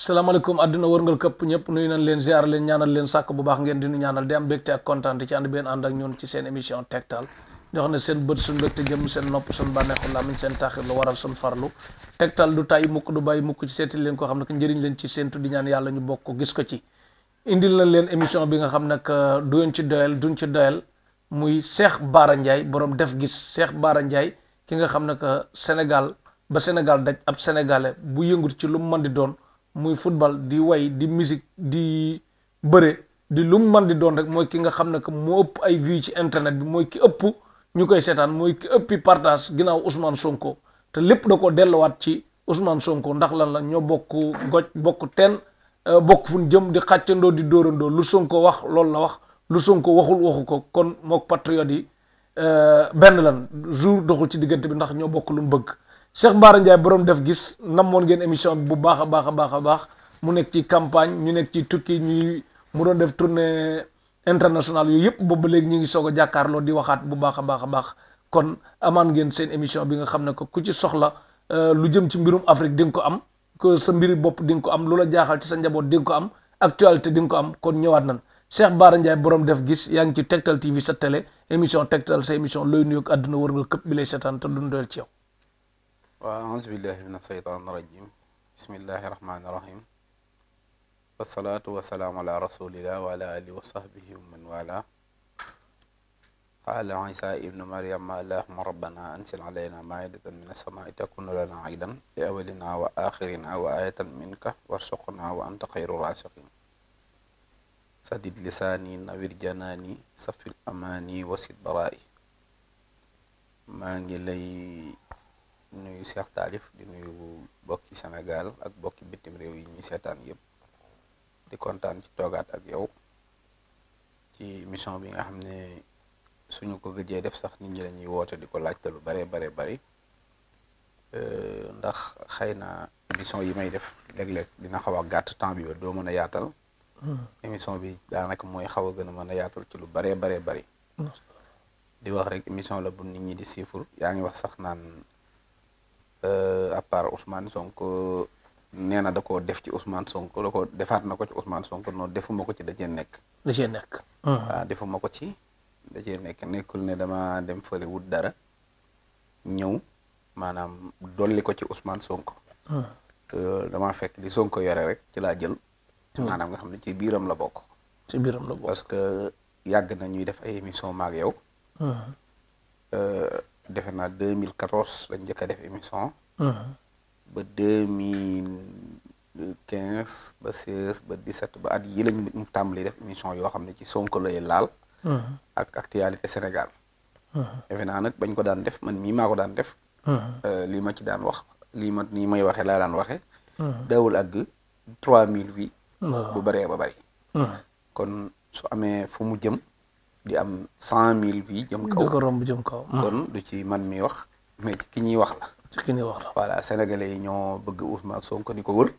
salaamaaleykum àdduna wërngal këpp ñëpp nuyu nañ leen ziar leen ñaanal leen sàkk bu baax ngeen di nu ñaanal di am mbégte ak kontaan ci ànd benn ànd ak ñun ci seen émission tegtal ñoo xam ne seen bët suñ mbégte jëm seen nopp suñ bànneexu làmmiñ seen taxir lu waral suñ farlu tegtal du tàyyi mukk du bàyyi mukk ci seeti leen koo xam ne que njëriñ leen ci séentu di ñaan yàlla ñu bokk ko gis ko ci indil nañ leen émission bi nga xam ne que duñ ci doyal muy Cheikh Bara Ndiaye borom def gis Cheikh Bara Ndiaye ki nga xam ne que Sénégal ba Sénégal daj ab sénégalais bu yëngut ci lu mu mën di doon muy football di way di musique di bëre di lu mu mën di doon rek mooy ki nga xam ne que moo ëpp ay vues ci internet bi mooy ki ëpp ñu koy seetaan mooy ki ëppi partage ginnaaw Ousmane Sonko te lépp da ko delluwaat ci Ousmane Sonko ndax lan la ñoo bokk goj bokk teen bokk fu ñu jëm di xàccandoo di dóorandoo lu Sonko wax loolu la wax lu Sonko waxu ko kon mook patriote yi benn lan jour doxul ci diggante bi ndax ñoo bokk lu mu bëgg Cheikh Bara Ndiaye borom def gis namoon ngeen émission bi bu baax a baax mu nekk ci campagne ñu nekk ci tukki mu doon def tournée internationale yooyu yëpp boobu ba léegi ñu ngi soog a jàkkaarloo di waxaat bu baax a baax kon amaan ngeen seen émission bi nga xam ne ko ku ci soxla lu jëm ci mbirum Afrique di nga ko am que sa mbiri bopp di nga ko am lu la jaaxal ci sa njaboot di nga ko am actualité di nga ko am kon ñëwaat nan Cheikh Bara Ndiaye borom def gis yaa ngi ci Tektal TV sa télé émission Tektal sa émission looy nuyoog àdduna wër nga këpp bi lay seetaan te duñ doyal ci yow. waaw auzu billahi min asheytaan rajim bismillahi rahmaani rahim wasalaatu wasalaamu ala rasulillah wa ala alihi wa sahbihi wa man wala qaala isa ibnu maryama allahuma rabbana ansil alayna maidatan min asamaai takunu lana aidan li awalina wa axirina wa ayatan minka warsuqna wa anta xayru rasiqin sadid lisaani nawir janaani safil amaani wasid baraai maa ngi lay nuyu Cheikh Taalif di nuyu bokki Sénégal ak bokki bitim réew yi ñuy seetaan yëpp di kontaan ci toogaat ak yow ci émission bi nga xam ne suñu ko gëjee def sax nit ñi lañuy woote di ko laajte lu bare bari ndax xëy na émission yi may def léeg-léeg dina xaw a gàtt temps bi ba doo mën a yaatal émission bi daanaka mooy xaw a gën a mën a yaatal ci lu bare bari di wax rek émission la bu nit ñi di siifur yaa ngi wax sax naan à part Ousmane Sonko nee na da koo def ci Ousmane Sonko da ko defaat na ko ci Ousmane Sonko noonu defuma ko ci da cee nekk. waaw defuma ko ci da cee nekk nekkul ne dama dem fële wut dara ñëw maanaam dolli ko ci Ousmane Sonko. dama fekk li Sonko yore rek ci laa jël. maanaam nga xam ne ci biiram la bokk. parce que yàgg na ñuy def ay émission maag yow. defe naa 2014 lañ njëkk a def émission. ba 2015 ba 16 ba 17 ba at yi lañ mu tàmbali def émission yoo xam ne ci Sonko lay laal. ak actualité Sénégal. defe naa nag bañ ko daan def man mii maa ko daan def. lii ma ci daan wax lii may waxee laa daan waxee. daawul àgg 3000 bi. bu bëree ba bëri. kon su amee fu mu jëm. di am 100,000 vies jëm kaw kon du ci man mi wax mais ci ki ñuy wax la voilà sénégalais yi ñoo bëgg Ousmane Sonko di ko wër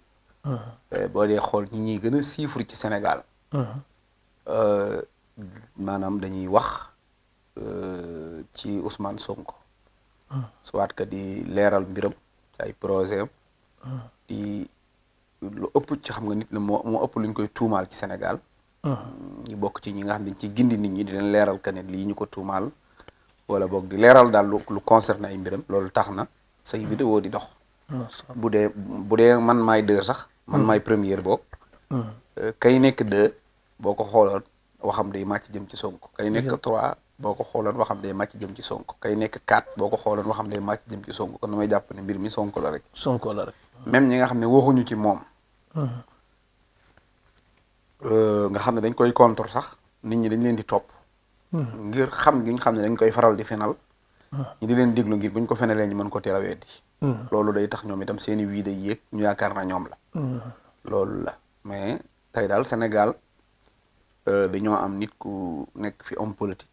boo dee xool ñi ñuy gën a siifur ci Sénégal maanaam dañuy wax ci Ousmane Sonko soit que di leeral mbiram ci ay projet di lu ëpp ci xam nga nit la moo ëpp luñ koy tuumaal ci Sénégal ñu bokk ci ñi nga xam ne ci gindi nit ñi di leen leeral que ne lii ñu ko tuumaal wala boog di leeral daal lu concerné ay mbiram loolu tax na say vidéo di dox bu dee man maay deux sax man maay première boog kay nekk deux boo ko xooloon waxam day màcc jëm ci Sonko kay nekk trois boo ko xooloon waxam day màcc jëm ci Sonko kay nekk quatre boo ko xooloon waxam day màcc jëm ci Sonko kon damay jàpp ne mbir mi Sonko la rek même ñi nga xam ne waxuñu ci moom nga xam ne dañ koy contre sax nit ñi dañ leen di topp ngir xam gi nga xam ne dañ koy faral di fenal ñu di leen déglu ngir buñ ko fenalee ñu mën ko teel a weddi loolu day tax ñoom itam seeni wii day yéeg ñu yaakaar na ñoom la loolu la mais tey daal Sénégal dañoo am nit ku nekk fi homme politique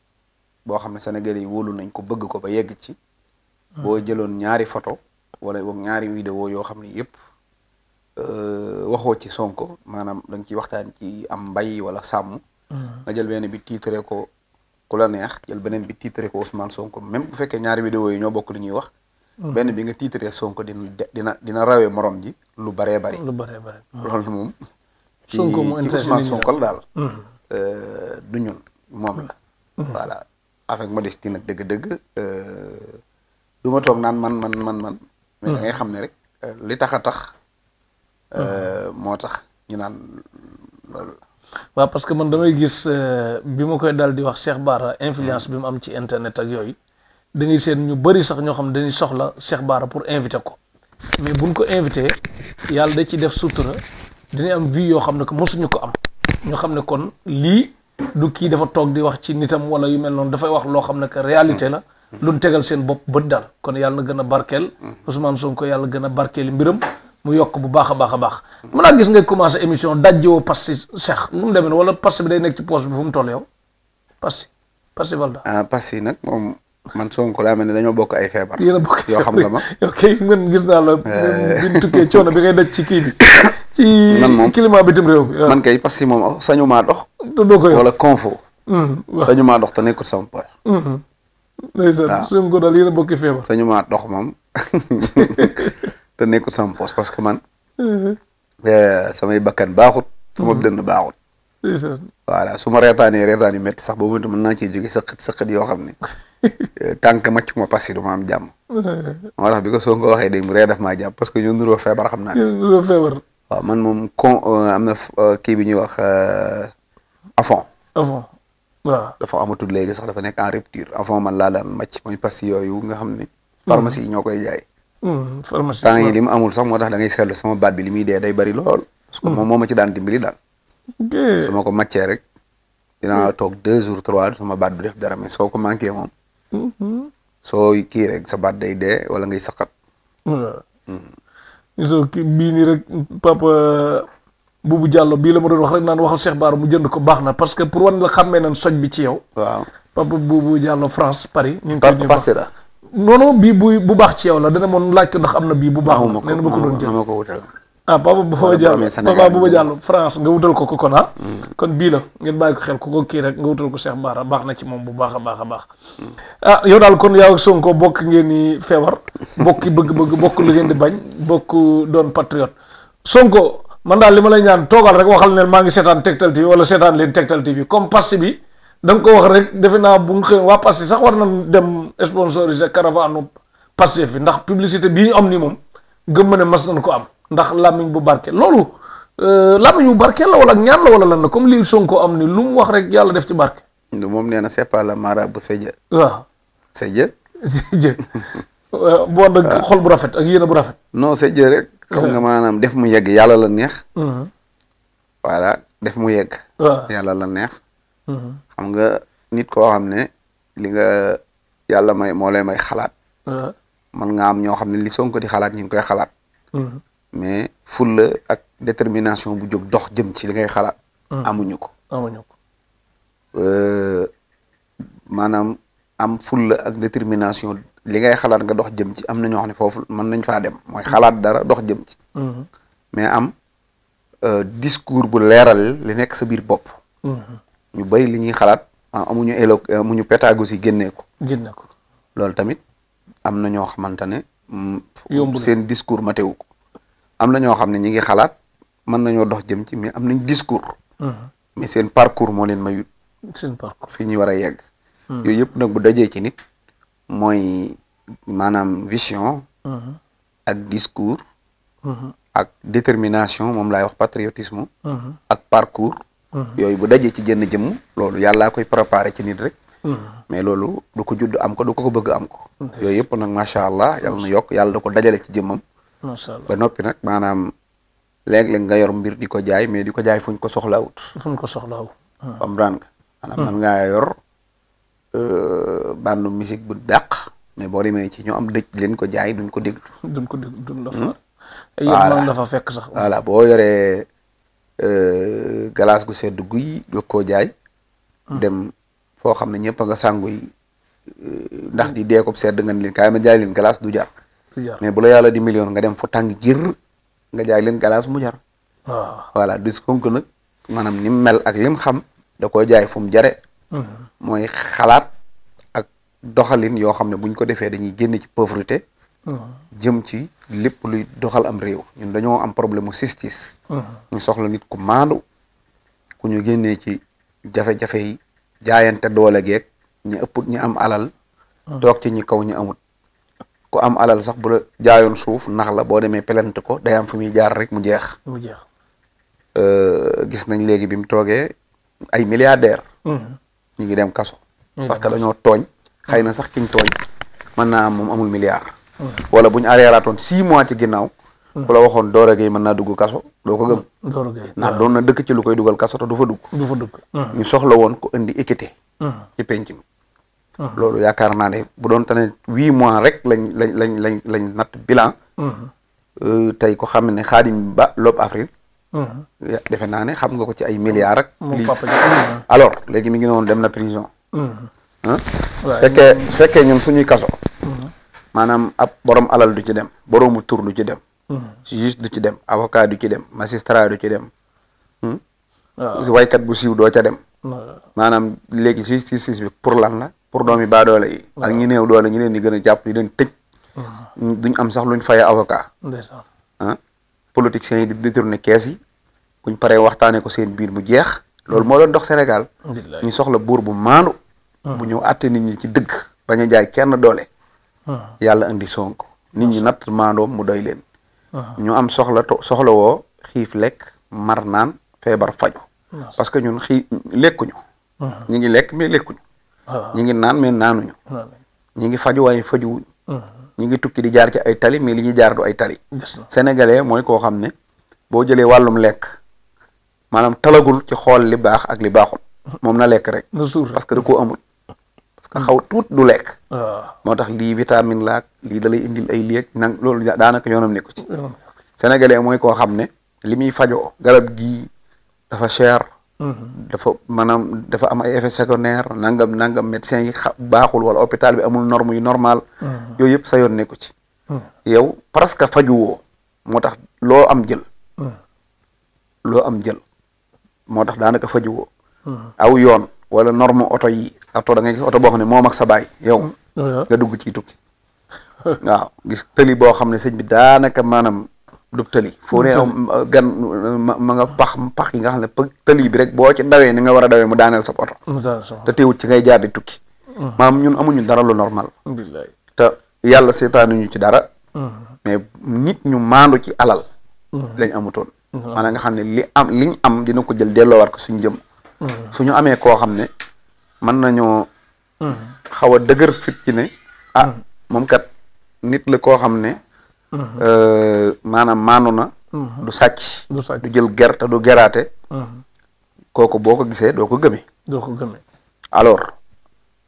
boo xam ne Sénégalais yi wóolu nañ ko bëgg ko ba yegg ci boo jëloon ñaari photo wala boog ñaari vidéo yoo xam ne yëpp waxoo ci Sonko maanaam da nga ciy waxtaan ci am mbay wala sàmm nga jël benn bi tiitre ko ku la neex jël beneen bi tiitre ko Ousmane Sonko même bu fekkee ñaari vidéo yi ñoo bokk li ñuy wax benn bi nga tiitaree Sonko dina rawee morom ji lu baree bari. lu bëree bëri. loolu moom. Sonko mu ci intéressé Ousmane Sonko la daal. Mhm. du ñun moom la. voilà avec modestie nag dëgg-dëgg du ma toog naan man. mais da ngay xam ne rek li tax a tax. moo tax ñu naan loolu. waaw parce que man damay gis bi ma koy dal di wax Cheikh Bara influence bi mu am ci internet ak yooyu da ngay seen ñu bëri sax ñoo xam dañuy soxla Cheikh Bara pour inviter ko mais buñ ko invité yàlla da ci def sutura dinañ am vie yoo xam ne que mosuñu ko am ñoo xam ne kon lii du kii dafa toog di wax ci nitam wala yu mel noonu dafay wax loo xam ne que réalité la luñ tegal seen bopp bët daal kon yàlla na gën a barkeel Ousmane Sonko yàlla gën a barkeeli mbiram mu yokk bu baax a baax a baax mën naa gis ngay commencé émission dajjoo Passy Cheikh nu mu demee wala Passy bi day nekk ci poche bi fu mu toll yow Passy Valda. Passy nag moom man Sonko laa mel ne dañoo bokk ay feebar. yéen a bokk yoo xam nga ma. ok man gis naa la. bi ñu tukkee coono bi ngay daj ci kii bi. man moom ci climat bitim réew bi. man kay Passy moom sañu maa dox. te doo ko yor wala confo. waaw sañu maa dox te nekkul sama poche. ndeysaan Sonko daal yéen a bokk feebar. sañu maa dox moom. te nekkul sama poche parce que man. samay bakkan baaxut. sama dënn baaxut. voilà su ma reetaanee reetaan yu métti sax boobu mën naa ciy jóge sëqët yoo xam ne tànk macc ma Passy du ma am jàmm. moo tax bi ko Sonko waxee dégg mu ree daf maa jàpp parce que ñoo nuroo feebar xam naa. nuroo feebar. waaw man moom am na kii bi ñuy wax afon. waaw dafa amatul léegi sax dafa nekk en rupture afon man laa daan macc mooy Passy yooyu nga xam ne. pharmacie yi ñoo koy jaay. pharmacie temps yi li mu amul sax moo tax da ngay seetlu sama baat bi li muy dee day bari lool. parce que moom moo ma ci daan dimbali daal. su ma ko màccee rek dinaa toog 2 jours 3 sama baat du def dara mais soo ko manqué moom. soo kii rek sa baat day dee wala ngay saqat. waaw. gisoo kii bii nii rek papa Boubou Diallo bii la ma doon wax rek naan waxal Cheikh Bara mu jënd ko baax na parce que pour wan la xàmmee nañ soj bi ci yow. waaw papa Boubou Diallo France Paris. ñu ngi koy nuyu Passy la. non non bii bu baax ci yow la dana moon laaj ko ndax am na bii bu baax. nee na ma ko doon jël ma ko wutal. papa Boubou Diallo France nga wutal ko kon kon bii la ngeen bàyyi ko xel ku ko kii rek nga wutal ko Cheikh Bara baax na ci moom bu baax a baax a baax. yow daal kon yow ak Sonko bokk ngeen ni feebar bokk bëgg-bëgg bokk li ngeen di bañ bokk doon patriote Sonko man daal li ma lay ñaan toogal rek waxal ne maa ngi seetaan Tektal TV wala seetaan leen Tektal TV comme Passy bi da nga ko wax rek defe naa bu nga xëy waa Passy sax war nañ dem sponsoriser caravane Passy fi ndax publicité bii ñu am ni moom gëm ma ne mas nañ ko am ndax làmmiñ bu barke loolu làmmiñ bu barke la wala ñaan la wala lan la comme lii Sonko am ni lu mu wax rek yàlla def ci barke. moom nee na c'est pas le marabout c'est Dieu. waaw c'est Dieu. Dieu bu ànd ak xol bu rafet ak yéene bu rafet. non c'est Dieu rek. xam nga maanaam def mu yegg yàlla la neex. voilà def mu yegg. waaw yàlla la neex. xam nga nit koo xam ne li nga yàlla may moo lay may xalaat. man nga am ñoo xam ne li Sonko di xalaat ñu ngi koy xalaat. mais fulla ak détermination bu jóg dox jëm ci li ngay xalaat. amuñu ko. maanaam am fulla ak détermination li ngay xalaat nga dox jëm ci am na ñoo xam ne foofu mën nañ faa dem mooy xalaat dara dox jëm ci. mais am discours bu leeral li nekk sa biir bopp. ñu bari li ñuy xalaat amuñu pédagogie génnee ko. loolu tamit am na ñoo xamante ne. seen discours matewu ko. am na ñoo xam ne ñi ngi xalaat mën nañoo dox jëm ci mais am nañ discours. mais seen parcours moo leen mayut. seen parcours fi ñu war a yegg. yooyu yëpp nag bu dajee ci nit mooy maanaam vision. ak discours. ak détermination moom laay wax patriotisme. ak parcours. yooyu bu dajee ci jënn jëmm loolu yàllaa koy préparé ci nit rek. mais loolu du ko judd am ko du ko bëgg am ko. yooyu yëpp nag macha allah yàlla na yokk yàlla da ko dajale ci jëmmam. macha allah ba noppi nag maanaam léeg-léeg nga yor mbir di ko jaay mais di ko jaay fuñ ko soxlawut. fuñ ko soxlawut. comprendre nga. maanaam man ngaa yor bandu musique bu dàq. mais boo demee ci ñoo am dëj leen ko jaay duñ ko déglu. duñ la fa. voilà la fa fekk sax. voilà boo yoree galaas gu sedd guy doog koo jaay. dem foo xam ne ñëpp a nga sàngu yi ndax di dee ko sedd nga ne leen kaay ma jaay leen galaas du jar. mais bu la yàlla di million nga dem fu tàng jër nga jaay leen galaas mu jar. waaw voilà dis konk nag maanaam ni mu mel ak lim xam da koo jaay fu mu jare. mooy xalaat ak doxalin yoo xam ne buñ ko defee dañuy génn ci pauvreté jëm ci lépp luy doxal am réew ñun dañoo am problème mu justice. ñu soxla nit ku maandu ku ñu génnee ci jafe-jafe yi jaayante doole geeg ñi ëpp ñi am alal. toog ci ñi kaw ñi amut. ku am alal sax bu la jaayoon suuf nax la boo demee pelante ko day am fu muy jaar rek mu jeex. gis nañ léegi bi mu toogee ay milliardaires. ñu ngi dem kaso. parce que dañoo tooñ. xëy na sax kiñ tooñ mën naa am moom amul milliard. wala bu ñu arriéraatoon 6 mois ci ginnaaw. ku la waxoon Doro Gueye mën naa dugg kaso doo ko gëm. Doro Gueye ndax doon na dëkk ci lu koy dugal kaso te du fa dugg. du fa dugg. ñu soxla woon ko indi équité. ci penc mi. loolu yaakaar naa ne bu doon tane 8 mois rek lañ natt bilan. tey ko xam ne Khadim Ba Lob Afrique. defe naa ne xam nga ko ci ay milliards ak. alors léegi mi ngi noonu dem na prison. fekkee ñun suñuy kaso. maanaam ab borom alal du ci dem boroomu tur du ci dem. juge du ci dem avocat du ci dem magistrat du ci dem. waykat bu siiw doo ca dem. maanaam léegi justice bi pour lan la pour doomi baadoole yi. ak ñi néew doole ñi leen di gën a jàpp di leen tëj. duñ am sax luñ faye avocat. politiciens yi di détourner kees yi buñ paree waxtaanee ko seen biir mu jeex. loolu moo doon dox Sénégal. ñu soxla buur bu maandu. bu ñëw àtte nit ñi ci dëgg bañ a jaay kenn doole. yàlla indi Sonko nit ñi natt maandoom mu doy leen. ñu am soxla woo xiif lekk mar naan feebar faju parce que ñun lekkuñu. ñi ngi lekk mais lekkuñu. ñi ngi naan mais naanuñu. ñi ngi faju waaye fajuwuñu. ñi ngi tukki di jaar ci ay tali mais li ñuy jaar du ay tali. sénégalais mooy koo xam ne boo jëlee wàllum lekk maanaam talagul ci xool li baax ak li baaxul moom na lekk rek. parce que da koo amul. parce que xaw tuut du lekk. moo tax lii vitamine laak lii da lay indil ay lieg nag loolu daanaka yoonam nekku ci. sénégalais mooy koo xam ne li muy fajoo garab gii dafa cher. dafa maanaam dafa am ay effets secondaires nangam médecin yi baaxul wala hôpital bi amul norme yu normal. yooyu yëpp sa yoon nekku ci. yow presque fajuwoo moo tax loo am jël. moo tax daanaka fajuwoo. aw yoon wala norme oto yi oto da ngay gis oto boo xam ne moom ak sa baay yow. nga dugg ci tukki. waaw gis tëli boo xam ne sëñ bi daanaka maanaam. du tëli foo ne gan ma nga pax yi nga xam ne tëli bi rek boo ci dawee ni nga war a dawee mu daaneel sa oto te teewut ci ngay jaar di tukki maam ñun amuñu dara lu normal te yàlla seetaanuñu ci dara mais nit ñu maandu ci alal lañ amutoon maanaam nga xam ne liñ am dina ko jël delloowaat ko suñ jëm suñu amee koo xam ne mën nañoo xaw a dëgër fit ci ne moom kat nit la koo xam ne maanaam maanu na. du sàcc. du jël ger te du geraate. kooku boo ko gisee doo ko gëmee. alors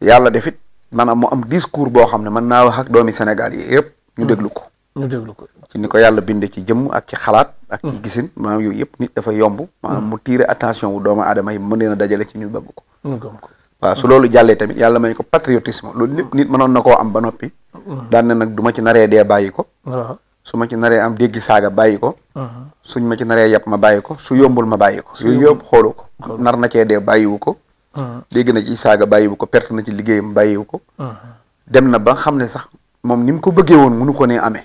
yàlla defit maanaam mu am discours boo xam ne mën naa wax ak doomi Sénégal yi yëpp ñu déglu ko. ci ni ko yàlla binde ci jëmm ak ci xalaat. ak ci gisin maanaam yooyu yëpp nit dafa yomb. maanaam mu tiire attention wu doomu aadama yi mën leen a dajale ci ñu bëgg ko. waaw su loolu jàllee tamit yàlla may ko patriotisme loolu lépp nit mënoon na koo am ba noppi. daan na nag du ma ci naree dee bàyyi ko. su ma ci naree am déggi saaga bàyyi ko. suñ ma ci naree yàpp ma bàyyi ko su yombul ma bàyyi ko. yooyu yëpp xoolu ko. nar na cee dee bàyyiwu ko. dégg na ci saaga bàyyiwu ko perte na ci liggéeyam bàyyiwu ko. dem na ba xam ne sax moom ni mu ko bëggee woon munu ko ne amee.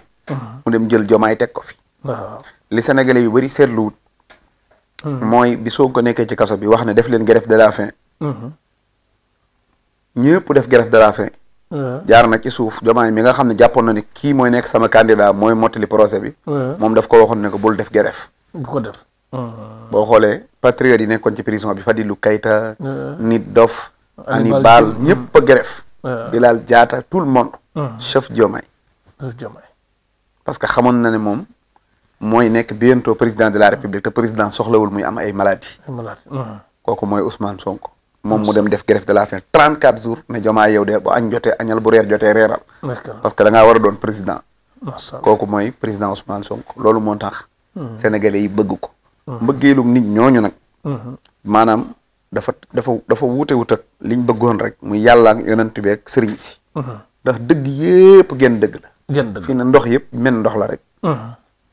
mu dem jël jomaay teg ko fi. li sénégalais yu bëri seetluwut. mooy bi soo ko nekkee ci kaso bi wax ne def leen grève de la faim. ñëpp def grève de la faim. jaar na ci suuf jomaay mi nga xam ne jàppoon na ni kii mooy nekk sama candidat mooy mottali projet bi. moom daf ko waxoon ne ko bul def grève. bu ko def. boo xoolee patriote yi nekkoon ci prison bi Fadilou Keita. Nit Dof. Hannibal ñëpp a grève. Bilal Diatta tout le monde. chef Diomaye. parce que xamoon na ne moom mooy nekk bientôt président de la république te président soxlawul muy am ay maladies. kooku mooy Ousmane Sonko. moom mu dem def grève de la faim 34 jours ne Diomaye yow de bu añ jotee añal bu reer jotee reeral. parce que da ngaa war a doon président. kooku mooy président Ousmane Sonko loolu moo tax. Sénégalais yi bëgg ko. mbëggeelum nit ñooñu nag. maanaam dafa wuute wut ak liñ bëggoon rek muy yàlla ak yonent bi ak sëriñ si. ndax dëgg yëpp genn dëgg la. fii ne ndox yëpp men ndox la rek.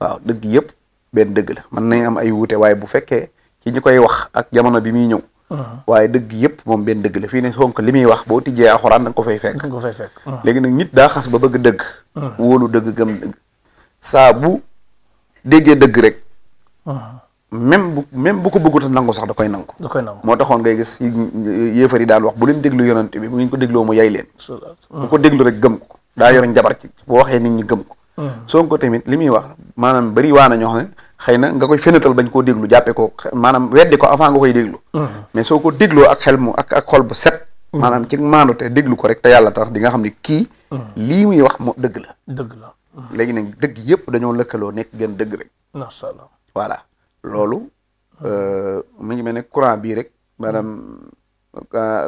waaw dëgg yëpp benn dëgg la mën nañ am ay wuute waaye bu fekkee ci ñi koy wax ak jamono bi muy ñëw. waaye dëgg yëpp moom benn dëgg la fii ne Sonko li muy wax boo tijjee alxuraan da nga ko fay fekk. nga ko fay fekk. léegi nag nit daa xas ba bëgg dëgg. wóolu dëgg gëm dëgg. saa bu déggee dëgg rek. même bu ko bëggut a nangu sax da koy nangu. da koy nangu moo taxoon ngay gis yéefar yi daan wax bu leen déglu yonent bi bu ngeen ko dégloo mu yay leen. bu ko déglu rek gëm ko daa yor njabar ci boo waxee nit ñi gëm ko. Sonko tamit li muy wax maanaam bari waa na ñoo xam ne xëy na nga koy fenatal bañ koo déglu jàppee ko maanaam weddi ko avant nga koy déglu. mais soo ko dégloo ak xel mu ak xol bu set. maanaam ci maandu te déglu ko rek te yàlla tax di nga xam ne kii. lii muy wax moo dëgg la. dëgg la. léegi nag dëgg yëpp dañoo lëkkaloo nekk gën dëgg rek. macha allah voilà loolu. mu ngi mel ne courant bii rek maanaam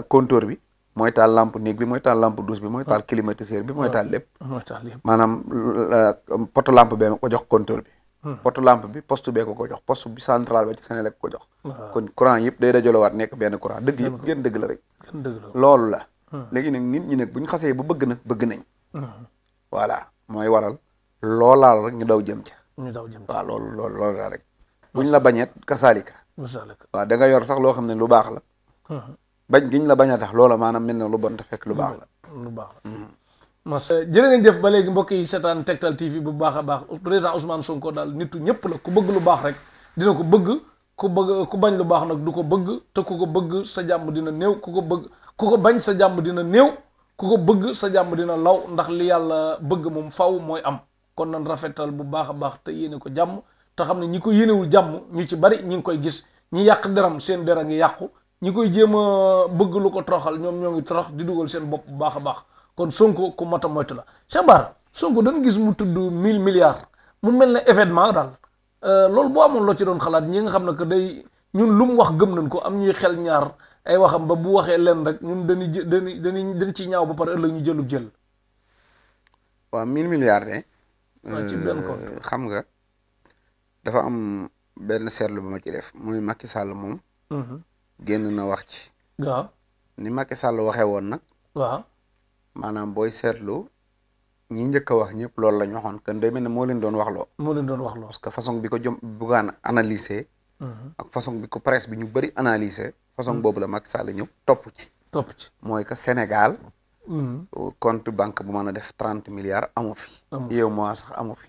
compteur bi mooy taal lampe néeg bi mooy taal lampe douche bi mooy taal climatiseur bi mooy taal lépp. maanaam poto lampe bee ko jox compteur bi. poto lampe bi poste bee ko jox poste bi central ba ci Senelec ko jox. kon courant yëpp day dajalewaat nekk benn courant dëgg yëpp gën dëgg la rek. loolu la. léegi nag nit ñi nag bu ñu xasee ba bëgg nag bëgg nañ. voilà mooy waral loolaal rek ñu daw jëm ca. waaw loolu la rek. buñ la bañeet kasaalika. waaw da nga yor sax loo xam ne lu baax la. bañ giñ la bañ a tax loola maanaam mel na lu bon te fekk lu baax la. lu baax la. mas jërë ngeen jëf ba léegi mbokk yi seetaan Tektal TV bu baax a baax président Ousmane Sonko daal nitu ñëpp la ku bëgg lu baax rek dina ko bëgg ku bañ lu baax nag du ko bëgg te ku ko bëgg sa jàmm dina néew ku ko bañ sa jàmm dina néew ku ko bëgg sa jàmm dina law ndax li yàlla bëgg moom faw mooy am kon nan rafetal bu baax a baax te yéene ko jàmm te xam ne ñi ko yéenewul jàmm ñu ci bari ñi ngi koy gis ñi yàq deram seen dera ngi yàqu ñi koy jéem a bëgg lu ko toroxal ñoom ñoo ngi torox di dugal seen bopp bu baax a baax kon Sonko ku mata moytu la Cheikh Bara Sonko dañu gis mu tudd 1000 milliards mu mel ne événement daal loolu boo amoon loo ci doon xalaat ñi nga xam ne que day ñun lu mu wax gëm nañ ko am ñuy xel ñaar ay waxam ba bu waxee leen rek ñun dañ ci ñaaw ba pare ëllëg ñu jëlu jël. waaw 1000 milliards de. ci benn ko xam nga dafa am benn seetlu bu ma ci def muy Macky Sall moom. génn na wax ci. waaw ni Macky Sall waxee woon nag. waaw maanaam booy seetlu ñi njëkk a wax ñëpp loolu la ñu waxoon kan day mel ne moo leen doon wax loo. parce que façon bi ko bugaan analyser. ak façon bi ko presse bi ñu bëri analyser. façon boobu la Macky Sall ñëw topp ci. mooy que Sénégal. compte banque bu mën a def 30 milliards amu fi. yow moo sax amu fi.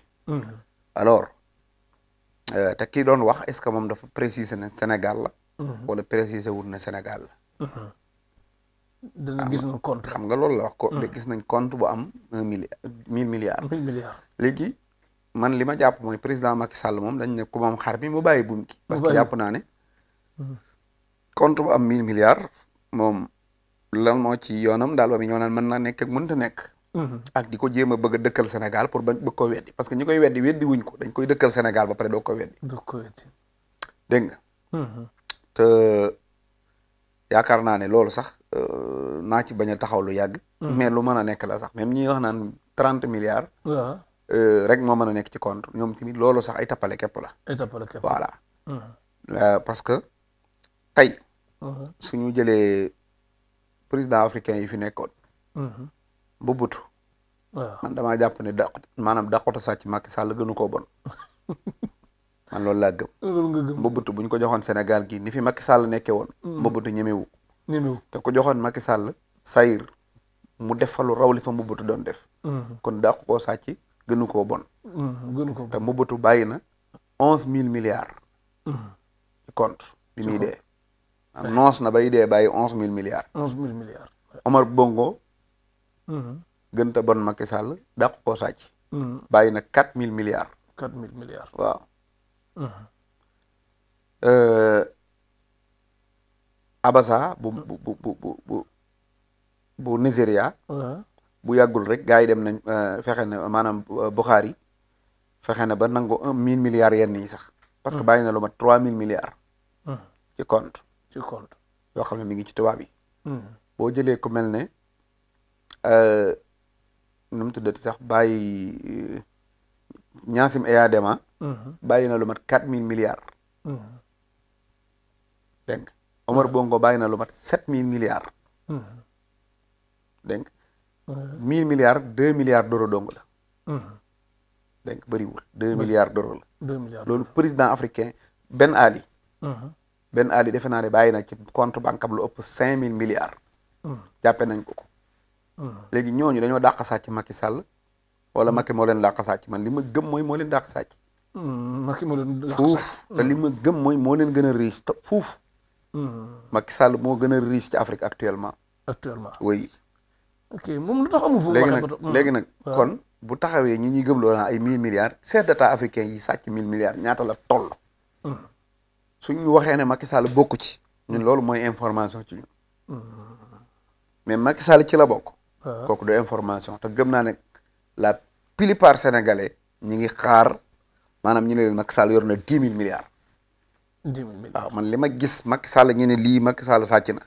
alors te kii doon wax est-ce que moom dafa préciser ne Sénégal la. wala préciser wul ne Sénégal la. dana gis nañ compte xam nga loolu la wax ko gis nañ compte bu am 1000 milliards. 1000 milliards. léegi man li ma jàpp mooy président Macky Sall moom dañ ne ku moom xar mi mu bàyyi buum gi. parce que jàpp naa ne compte bu am 1000 milliards moom lan moo ci yoonam daal ba mi ñoo naan mën na nekk ak mënta nekk. ak di ko jéem a bëgg a dëkkal Sénégal pour ba bëgg ko weddi parce que ñi koy weddi wuñ ko dañ koy dëkkal Sénégal ba pare doo ko weddi. dégg nga. te yaakaar naa ne loolu sax naa ci bañ a taxaw lu yàgg. mais lu mën a nekk la sax même ñi wax naan 30 milliards. rek moo mën a nekk ci compte ñoom tamit loolu sax ay tappale képp la. voilà. parce que tey. suñu jëlee président africain yi fi nekkoon. Mobutu. man damaa jàpp ne maanaam daqota sàcc Macky Sall gënu koo bon. man loolu laa gëm. Mobutu bu ñu ko joxoon Sénégal gii ni fi Macky Sall nekkee woon. Mobutu ñemewu. te ko joxoon Macky Sall sayir mu def fa lu raw li fa Mobutu doon def. kon dàq koo sàcc gënu koo bon. te Mobutu bàyyi na 11000 milliards. ci compte bi muy dee. noos na bay dee bàyyi 11000 milliards. 11000 milliards. Omar Bongo. gën ta bon Macky Sall dàq koo sàcc. bàyyi na 4000 milliards. 4000 milliards. waaw. Abasa bu Nigeria. bu yàggul rek gars yi dem nañ fexe na maanaam Bukhari fexe na ba nangu 1000 milliards yenn yi sax. parce que bàyyi na lu mat 3000 milliards. ci compte. yoo xam ne mi ngi ci tubaab yi. boo jëlee ku mel ne nu mu tuddati sax bàyyi Gnassingbé Eyadema. bàyyi na lu mat 4000 milliards. dégg nga Omar Bongo bàyyi na lu mat 7000 milliards. dégg nga 1000 milliards 2 milliards d'euros dong la. dégg nga bëriwul 2 milliards d'euros la. 2 milliards loolu président africain Ben Ali. Ben Ali defe naa ne bàyyi na ci compte banque am lu ëpp 5000 milliards. jàppe nañ ko. léegi ñooñu dañoo dàq sàcc Macky Sall wala Macky moo leen dàq sàcc man li ma gëm mooy moo leen dàq sàcc. Macky moo leen dàq sàcc fuuf te li ma gëm mooy moo leen gën a riche te fuuf. Macky Sall moo gën a riche ci Afrique actuellement. oui. ok moom lu tax amul foofu. léegi nag kon bu taxawee ñi ñuy gëm loo naa ay 1000 milliards chef d'état africain yi sàcc 1000 milliards ñaata la toll. suñu waxee ne Macky Sall bokku ci ñun loolu mooy information ci ñun. mais Macky Sall ci la bokk. kooku du information te gëm naa ne la plupart sénégalais ñi ngi xaar maanaam ñu ne leen Macky Sall yor na 10 000 milliards. 10 000 milliards waaw man li ma gis Macky Sall ñu ne lii Macky Sall sàcc na.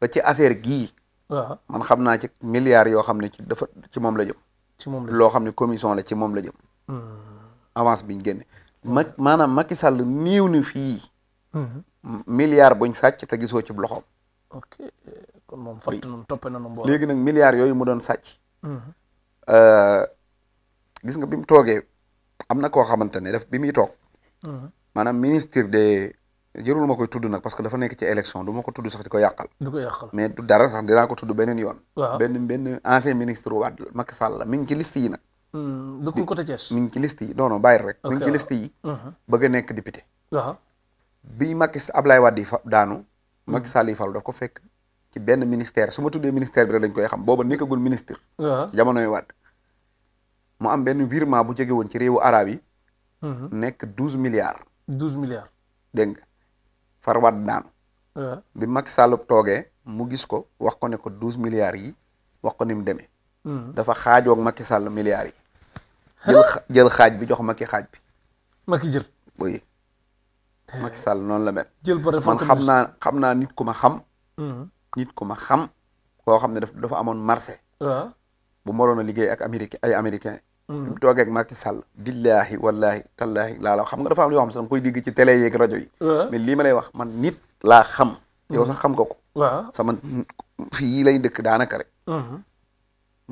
ba ci affaire gii. man xam naa ci milliards yoo xam ne ci moom la jëm. ci moom la loo xam ne commission la ci moom la jëm. avance biñ génne. maanaam Macky Sall niiw ni fii. milliard buñ sàcc te gisoo ci loxoom. ok kon moom fàtt nañu toppe nañu mbooloo. léegi nag milliards yooyu mu doon sàcc. gis nga bi mu toogee am na koo xamante ne bi muy toog. maanaam ministre de jërul ma koy tudd nag parce que dafa nekk ci élection du ma ko tudd sax di ko yàqal. mais du dara sax dinaa ko tudd beneen yoon. waaw benn ancien ministre Wade Macky Sall la mi ngi ci liste yi nag. dëkkul côté Thiès. mi ngi ci liste yi non non bàyyi rek. mi ngi ci liste yi. bëgg a nekk député. waaw bi Ablaye Wade yi daanu. Macky Sall yi falu daf ko fekk ci benn ministère su ma tuddee ministère bi rek dañ koy xam booba nekkagul ministre. waaw jamonoy Wade. mu am benn virement bu jóge woon ci réewu arab yi. nekk 12 milliards. 12 milliards. dégg nga far Wade daanu. bi Macky Sall toogee mu gis ko wax ko ne ko 12 milliards yi wax ko ni mu demee. dafa xaajoog Macky Sall milliards yi. jël xaaj bi jox Macky xaaj bi. Macky jël. oui Macky Sall noonu la mel. jël man xam naa nit ku ma xam. nit ku ma xam koo xam ne dafa amoon marché. bu moroon a liggéey ak ay américain. bi mu toogee ak Macky Sall. billaahi wallaahi tallaahi laa xam nga dafa am yoo xam sax koy digg ci télé yeeg rajo yi. mais lii ma lay wax man nit laa xam. yow sax xam nga ko. waaw sama fii lay dëkk daanaka rek.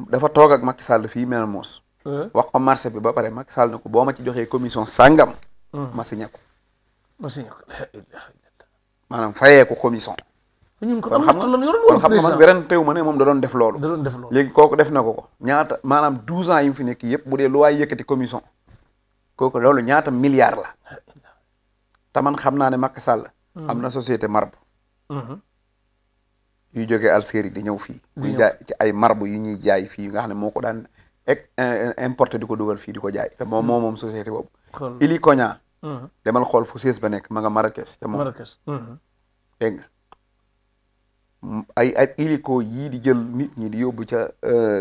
dafa toog ak Macky Sall fii mel moos. wax ko marché bi ba pare Macky Sall ne ko boo ma ci joxee commission sangam. ma signé ko. maanaam fayee ko commission. kon xam nga man weranteewu ma ne moom da doon def loolu. léegi kooku def na ko ñaata maanaam 12 ans yi mu fi nekk yëpp bu dee lu waay yëkkati commission. kooku loolu ñaata milliards la. te man xam naa ne Macky Sall. am na société marbre. yuy jógee Algérie di ñëw fii. di jaay ci ay marbre yu ñuy jaay fii nga xam ne moo ko daan importé di ko dugal fii di ko jaay te moom société boobu. Ili Koña. demal xool fu siis ba nekk ma nga Marrakech. te moom dégg nga ay hélico yii di jël nit ñi di yóbbu ca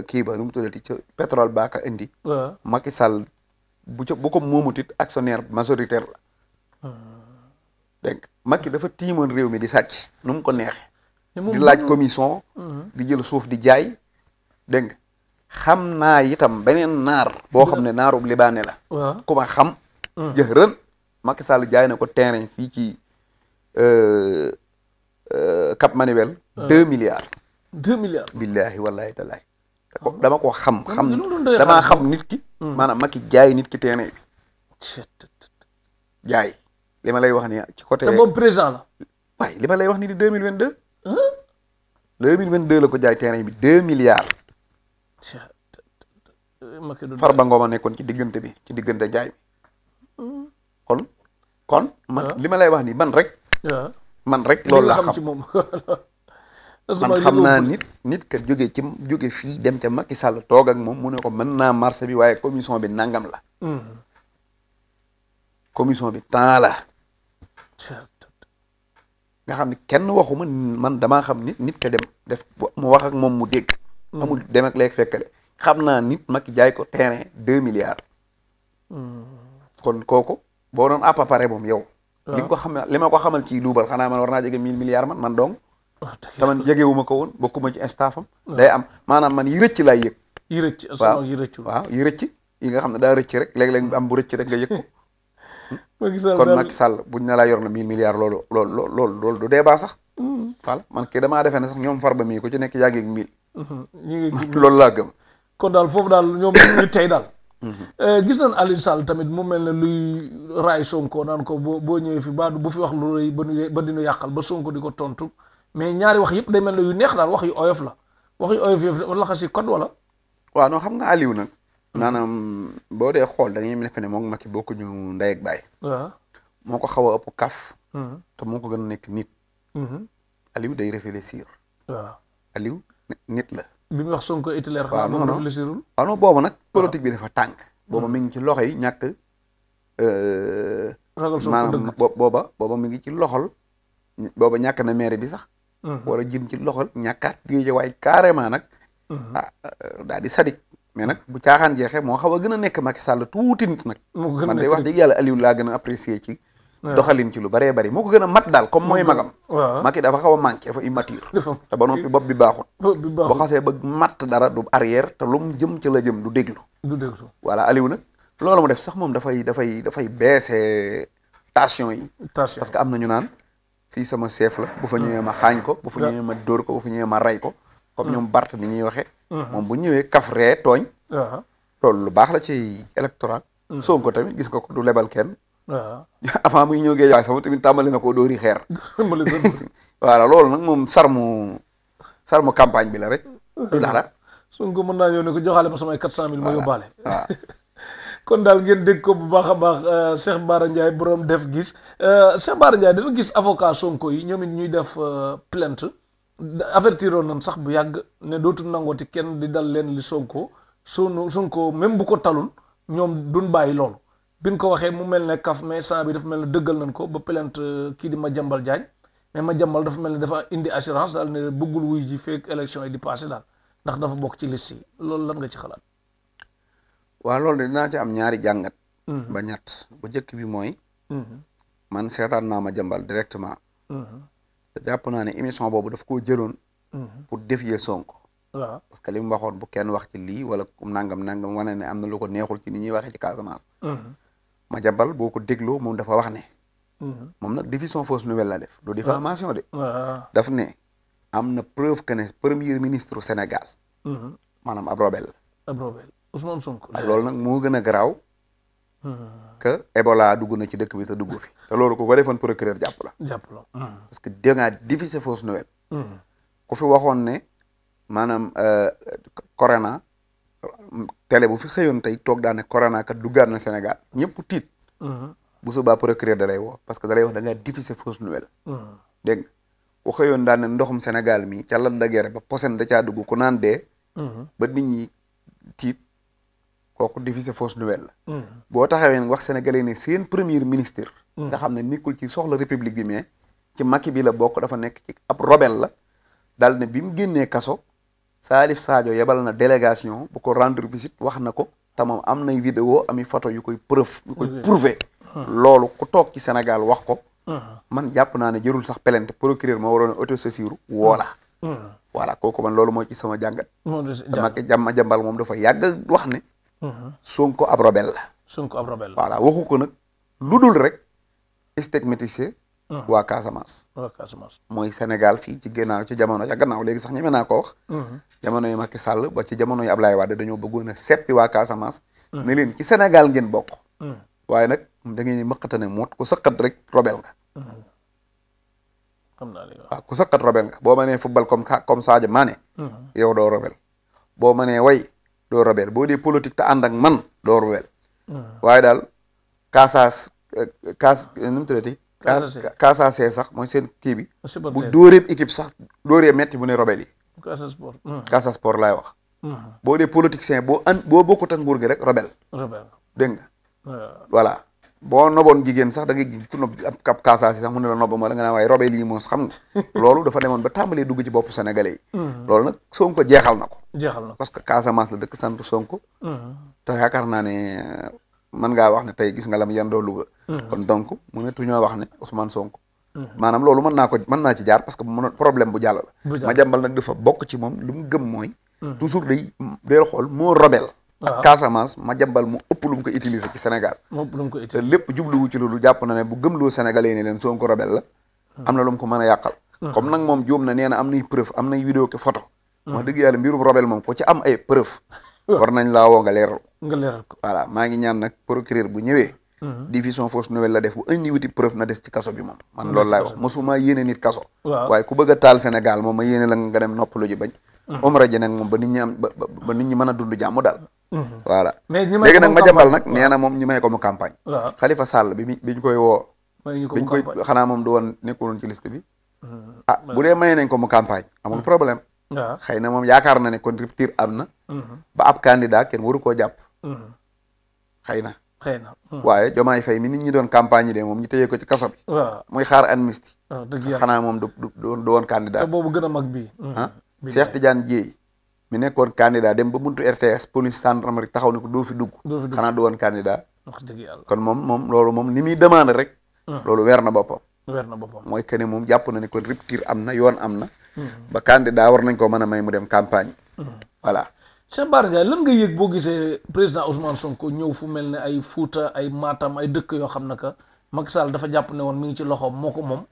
kii ba nu mu tuddati ca pétrole baaka indi. Macky Sall bu ko moomutit actionnaire majoritaire la. dégg nga Macky dafa tiimoon réew mi di sàcc nu mu ko neexee. di laaj commission. di jël suuf di jaay dégg nga xam naa itam beneen naar boo xam ne naarub libaane la. ku ma xam. jëxërën Macky Sall jaay na ko terrain fii ci Cap Manuel. 2 milliards. 2 milliards. billahi wallahi tallahi dama ko xam damaa xam nit ki. maanaam Macky jaay nit ki terrain bi. jaay li ma lay wax ni ci côté. te boobu président la. waaye li ma lay wax ni di 2022. 2022 la ko jaay terrain bi 2 milliards. Farba Ngom a nekkoon ci diggante bi ci diggante jaay bi. kon man li ma lay wax ni man rek loolu laa xam man xam naa nit ka jóge fii dem ca Macky Sall toog ak moom mu ne ko mën naa marché bi waaye commission bi nangam la. commission bi temps la. nga xam ne kenn waxuma man damaa xam nit ka dem def mu wax ak moom mu dégg. amul dem ak leeg fekkale xam naa nit Macky jaay ko terrain 2 milliards. kon kooku boo doon àppapare moom yow. li nga ko xam li ma ko xamal ci luubal xanaa man war naa jege 1000 milliards man dong. te man jegewuma ko woon bokkuma ci staffam. day am maanaam man yi rëcc laay yëg. yi rëcc waaw yi rëcc yi nga xam ne daa rëcc rek léeg-léeg am bu rëcc rek nga yëg ko. kon Macky Sall buñ ne laa yor na 1000 milliards loolu du débat sax. voilà man kii damaa defee ne sax ñoom Farba mii ko ci nekk yaa ngi ak 1000. loolu laa gëm. kon daal foofu daal ñoom ñu tey daal. gis nañ Aliou Sall tamit mu mel ne luy raay Sonko naan ko boo ñëwee fi bu fi wax lu rëy ba dinu yàqal ba Sonko di ko tontu mais ñaari wax yëpp day mel ne yu neex daal wax yu oyof la wax yu oyof yëpp laxa si code wala. waaw non xam nga Aliou nag. maanaam boo dee xool da ngay defe ne moom Macky bokkuñu ndey ak baay. waaw moo ko xaw a ëpp kaf. te moo ko gën a nekk nit. Aliou day réfléchir. waaw Aliou nit la. bi mu wax Sonko itilaire. waaw non non réfléchirul. waaw non boobu nag. politique bi dafa tànk. booba mi ngi ci loxo yi ñàkk. ragal Sonko maanaam booba mi ngi ci loxol. booba ñàkk na maire bi sax. war a jëm ci loxol ñàkkaat Guédiawaye carrément nag. daal di sadik mais nag bu caaxaan jeexee moo xaw a gën a nekk Macky Sall tuuti nit nag. man de wax dëgg yàlla Aliou laa gën a apprécier ci. doxalin ci lu bëree bëri moo ko gën a mat daal comme mooy magam. waaw Macky dafa xaw a manqué dafa immature. te ba noppi bopp bi baaxut. boo xasee ba mat dara du arrière te lu mu jëm ci la jëm du déglu. voilà Aliou nag loolu mu def sax moom dafay baissé tension yi. parce que am na ñu naan fii sama chef la bu fa ñëwee ma xaañ ko bu fa ñëwee ma dóor ko bu fa ñëwee ma rey ko. comme ñoom Bart ni ñuy waxee. moom bu ñëwee kaf ree tooñ. loolu lu baax la ci électoral. Sonko tamit gis nga ko du lebal kenn. waaw avant muy ñëw Guédiawaye sama tamit tàmbali na ko dóori xeer. voilà loolu nag moom sarmu campagne bi la rek. du dara. Sonko mën naa ñëw ne ko joxaale ma samay 400000 ma yóbbaale. waaw kon daal ngeen dégg ko bu baax a baax Cheikh Bara Ndiaye borom def gis Cheikh Bara Ndiaye dana gis avocat Sonko yi ñoom it ñuy def plainte. avertiroon nañ sax bu yàgg ne dootul nangooti kenn di dal leen li Sonko même bu ko talul ñoom duñ bàyyi loolu biñ ko waxee mu mel ne kaf mais sant bi dafa mel ne dëggal nañ ko ba plainte kii di Madiambal Diagne mais Madiambal dafa mel ne dafa indi assurance daal ne bëggul wuy ji fekk élection yi di passé daal ndax dafa bokk ci liste yi loolu lan nga ci xalaat. waaw loolu de dinaa ci am ñaari jàngat. ba ñett bu njëkk bi mooy. man seetaan naa Madiambal directement. te jàpp naa ne émission boobu daf koo jëloon. pour défier Sonko. waaw parce que li mu waxoon bu kenn wax ci lii wala nangam wane ne am na lu ko neexul ci ni ñuy waxee ci Casamance. Madiambal boo ko dégloo moom dafa wax ne. moom nag diffusion fausse nouvelle la def. du diffamation de. daf ne am na preuve que ne premier ministre Sénégal. maanaam ab rebelle. ab rebelle Ousmane Sonko. loolu nag moo gën a garaaw. que Ebola dugg na ci dëkk bi te dugg fi te loolu ku ko defoon procureur jàpp la. parce que dégg nga diffuser fausse nouvelle. ku fi waxoon ne maanaam corona télé bu fi xëyoon tey toog daane corona kat duggaat na Sénégal ñëpp tiit. bu subaa procureur da lay woo parce que da lay wax da ngaa diffuser fausse nouvelle. dégg nga ku xëyoon daan ne ndoxum Sénégal mi ca lan da gere ba posen da caa dugg ku naan dee. ba nit ñi tiit. kooku diffuser fausse nouvelle la. boo taxawee nag wax sénégalais ne seen premier ministre. nga xam ne nekkul ci soxla république bi mais ci Macky bi la bokk dafa nekk ci ab rebelle la daal ne bi mu génnee kaso Salif Sadio yebal na délégation bu ko rendre visite wax na ko te moom am nay vidéo ami photo yu koy prouver loolu ku toog ci Sénégal wax ko. man jàpp naa ne jërul sax plainte procureur moo waroon autosaisir woola. voilà kooku man loolu mooy ci sama jàngat. Madiambal moom dafa yàgg wax ne. Sonko ab rebelle la. Sonko ab rebelle la voilà waxu ko nag lu dul rek stigmatiser waa Casamance. mooy Sénégal fii ci gannaaw ci jamono ca gannaaw léegi sax ñeme naa ko wax. jamono yi Macky Sall ba ci jamono yi Ablaye Wade dañoo bëggoon a seppi waa Casamance. ne leen ci Sénégal ngeen bokk. waaye nag da ngeen di mëqate ne moot ku sëqat rek rebelle nga. xam naa waaw ku sëqat rebelle nga boo mënee football comme Sadio Mané. yow doo rebelle boo mënee way. doo rebelle boo dee politique te ànd ak man doo rebelle. waaye daal nu mu tuddati. Casaase sax mooy seen kii bi. bu dóoree équipe sax dóoree metti bu ne rebelle yi. Casa Sport laay wax. boo dee politicien boo bokkut ak nguur gi rek rebelle. dégg nga. voilà boo noboon jigéen sax da ngay gis ku nob ab Casaase sax mu ne la nob ma la nga naan waaye rebelle yi moom xam nga. loolu dafa demoon ba tàmbalee dugg ci bopp sénégalais yi. loolu nag Sonko jeexal na ko. parce que Casamance la dëkk sant Sonko. te yaakaar naa ne mën ngaa wax ne tey gis nga lam yendoo Louga. kon donc mënatuñoo wax ne Ousmane Sonko. maanaam loolu mën naa ci jaar parce que problème bu jàll la. Madiambal nag dafa bokk ci moom lu mu gëm mooy. toujours day xool moo rebelle. ak Casamance Madiambal mu ëpp lu mu ko utiliser ci Sénégal. te lépp jubluwu ci loolu jàpp na ne bu gëmloo sénégalais ne leen Sonko rebelle la. am na lu mu ko mën a yàqal. comme nag moom juum na nee na am nay preuve am nay vidéo ke photo. wax dëgg yàlla mbirum rebelle moom ko ci am ay preuve war nañ laa woo nga leeral ko voilà maa ngi ñaan nag procureur bu ñëwee diffusion fausse nouvelle la def bu indi wuti preuve na des ci kaso bi moom man loolu laay wax mosuma yéene nit kaso waaye ku bëgg a taal Sénégal moom ma yéene la nga dem noppalu ji bañ omra ji nag moom ba nit ñi am ba nit ñi mën a dund jàmm daal voilà léegi nag ma jambal nag nee na moom ñi may ko mu campagne Khalifa Sall biñ koy woo biñ koy xanaa moom du woon nekkuloon ci liste bi bu dee may nañ ko mu campagne amul problème xëy na moom yaakaar na ne kon rupture am na ba ab candidat kenn waru koo jàpp xëy na waaye Diomaye Faye mi nit ñi doon campagne yi de moom ñu tëjee ko ci kaso bi muy xaar amnistie xanaa moom du woon candidat te boobu gën a mag bii Cheikh Tidiane Dièye mi nekkoon candidat dem ba buntu RTS police gendarmerie taxaw ne ko doo fi dugg xanaa du woon candidat kon moom loolu moom ni muy demande rek loolu weer na boppam mooy que ne moom jàpp na ne kon rupture am na yoon am na ba candidat war nañ ko mën a may mu dem campagne voilà Cheikh Bara Ndiaye lan nga yëg boo gisee président Ousmane Sonko ñëw fu mel ne ay Fouta ay Matam ay dëkk yoo xam ne que Macky Sall dafa jàpp ne woon mi ngi ci loxoom moo ko moom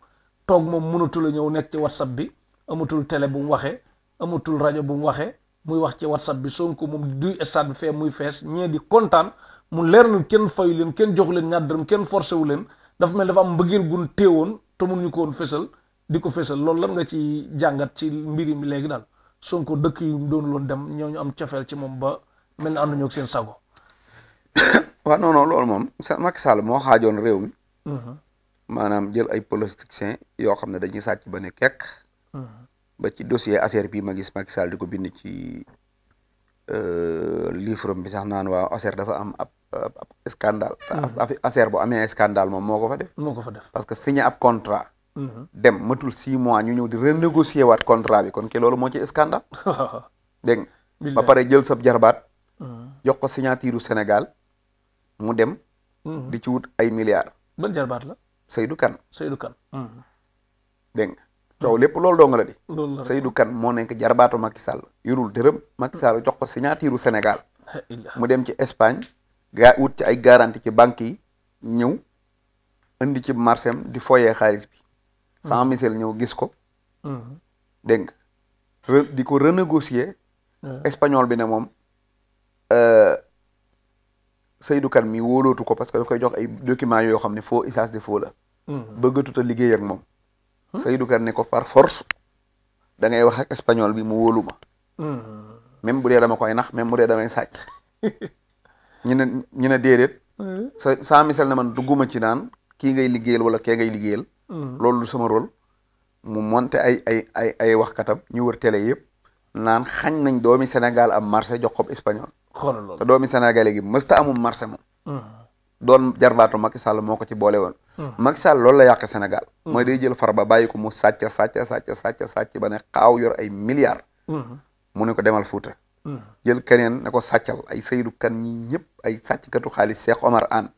toog moom mënatul a ñëw nekk ci WhatsApp bi amatul télé bu mu waxee amatul rajo bu mu waxee muy wax ci WhatsApp bi Sonko moom duy stade bi fee muy fees ñee di kontaan mu leer na kenn fayu leen kenn joxu leen ñaar dërëm kenn forcé wu leen dafa mel dafa am mbëggeel gun téewoon te mënuñu ko woon fésal di ko fésal loolu lan nga ci jàngat ci mbiri mi léegi daal Sonko dëkk yu doon loon dem ñooñu am cofeel ci moom ba mel na ànduñu ak seen sago waaw non loolu moom Macky Sall moo xaajoon réew mi maanaam jël ay politiciens yoo xam ne dañuy sàcc ba ne kekk ba ci dossier ASER bii ma gis Macky Sall di ko bind ci livre bi sax naan waa ASER dafa am ab scandale ASER bu amee scandale moom moo ko fa def parce que signé ab contrat dem matul 6 mois ñu ñëw di renégocier waat contrat bi kon ke loolu moo ci scandale dégg nga ba pare jël sab jarbaat jox ko signature Sénégal mu dem di ci wut ay milliards ban jarbaat la Seydou Kane dégg nga coow lépp loolu doo nga la di Seydou Kane moo nekk jarbaatu Macky Sall yorul dërëm Macky Sall jox ko signature Sénégal mu dem ci Espagne wut ci ay garantie ci banque yi ñëw indi ci marché am di foyee xaalis bi sans misel ñëw gis ko dégg nga di ko renégocier espagnol bi ne moom Seydou Kane mi wóolootu ko parce que da koy jox ay documents yoo xam ne faux usage de faux la bëggatut a liggéey ak moom Seydou Kane ne ko par force da ngay wax ak espagnol bi mu wóolu ma même bu dee dama koy nax même bu dee damay sàcc ñu ne déedéet sans misel ne man dugguma ci naan kii ngay liggéeyal wala kee ngay liggéeyal loolu du sama rôle mu monté ay waxkatam ñu wër télé yëpp naan xañ nañ doomi Sénégal am marché jox ko espagnol te doomi Sénégal gi mësta amum marché moom doon jarbaatu Macky Sall moo ko ci boole woon Macky Sall loolu la yàq Sénégal mooy day jël Farba bàyyi ko mu sàcc ba ne xaaw yor ay milliards mu ne ko demal Fouta jël keneen ne ko sàccal ay Seydou Kane ñi ñëpp ay sàcckatu xaalis Cheikh Omar Anne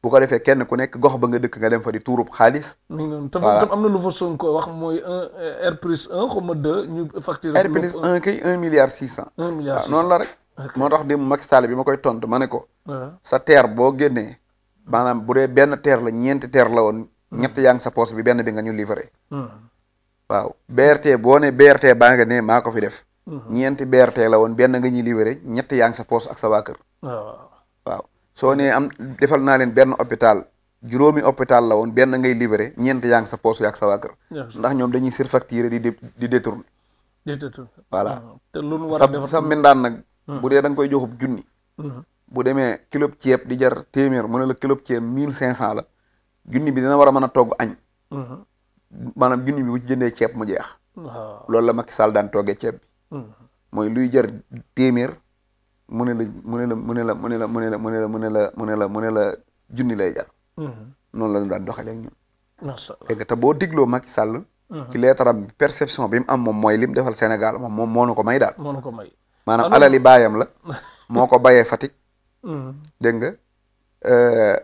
bu ko defee kenn ku nekk gox ba nga dëkk nga dem fa di tuurub xaalis te tam am na lu fa Sonko wax mooy R plus 1 xaw ma 2 ñu facturé R plus 1 kay 1 milliard 600 waaw noonu la rek moo tax dem Macky Sall bi ma koy tontu ma ne ko sa terre boo génnee maanaam bu dee benn terre la ñeenti terre la woon ñett yaa ngi sa poche bi benn bi nga ñu livré waaw BRT boo ne BRT baa nga ne maa ko fi def ñeenti BRT la woon benn nga ñuy livré ñett yaa ngi sa poche ak sa waa kër waaw soo nee am defal naa leen benn hôpital juróomi hôpital la woon benn ngay livré ñeent yaa ngi sa poche ak sa waa kër ndax ñoom dañuy surfacturer di détourner voilà sa mbindaan nag bu dee da nga koy joxub junni bu demee kilo ceeb di jar téeméer mu ne la kilo ceeb 1500 la junni bi dina war a mën a togg añ maanaam junni bi bu ci jëndee ceeb mu jeex loolu la Macky Sall daan toggee ceeb bi mooy luy jar téeméer mu ne la junni lay jar noonu la ñu daan doxalee ak ñun dégg nga te boo digloo Macky Sall ci leetaram perception bi mu am moom mooy lim defal Sénégal moom moo nu ko may daal maanaam alali baayam la moo ko bayee Fatick dégg nga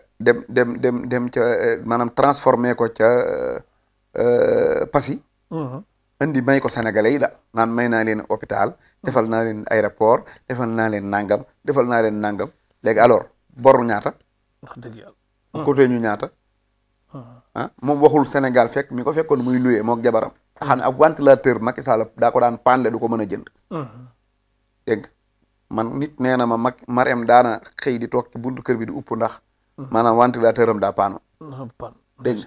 dem ca maanaam transformé ko ca Passy indi may ko sénégalais yi daal naan may naa leen hôpital defal naa leen aéroport defal naa leen nangam léegi alors boru ñaata wax dëgg yàlla côté ñu ñaata moom waxul Sénégal fekk mi ko fekkoon muy loué mook jabaram xam ne ab ventilateur Macky Sall daa ko daan panle du ko mën a jënd dégg man nit nee na ma Marème daana xëy di toog ci buntu kër bi di upp ndax maanaam ventilateur am daa paano dégg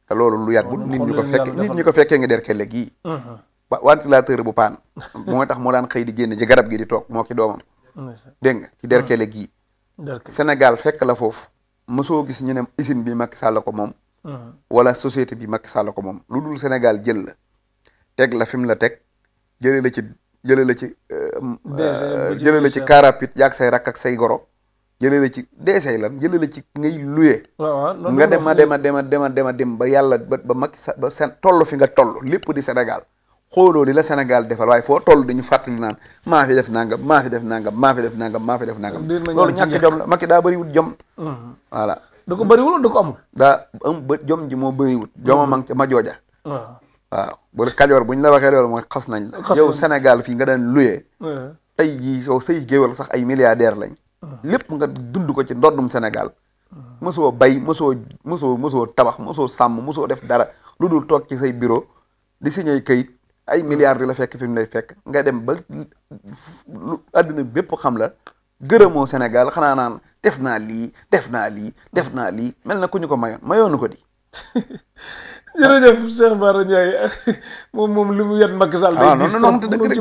te loolu lu yàggul nit ñi ko fekkee nga der kelle gii ventilateur bu paan moo tax moo daan xëy di génn ci garab gi di toog moo ki doomam dégg nga ci der kelle gii Sénégal fekk la foofu mosoo gis ñu ne usine bi Macky Sall ko moom wala société bi Macky Sall ko moom lu dul Sénégal jël la teg la fi mu la teg jëlee la ci car rapide yaag say rakk ak say goro jëlee la ci deesey lan jëlee la ci ngay luye nga dem ba yàlla ba Macky Sall ba seen toll fi nga toll lépp di Sénégal xooloo li la Sénégal defal waaye foo toll dañu fàttali naan maa fi def nangam loolu ñàkk jom la Macky daa bëriwut jom voilà da ko bëriwul da ko amul daa am jom ji moo bëriwut joma mang ca ma jooja waaw bu Kajoor bu ñu la waxee loolu mooy xas nañ la yow Sénégal fii nga daan luyee tey jii soo say géwal sax ay milliardaire lañ lépp nga dund ko ci ndoddum Sénégal mosoo bay mosoo tabax mosoo sàmm mosoo def dara lu dul toog ci say bureau di signé kayit ay milliards di la fekk fi mu lay fekk nga dem ba àdduna bépp xam la gërëmoo Sénégal xanaa naan def naa lii mel na ku ñu ko mayoonu ko di jërëjëf Cheikh Bara Ndiaye moom li mu yet Macky Sall non dëgg rek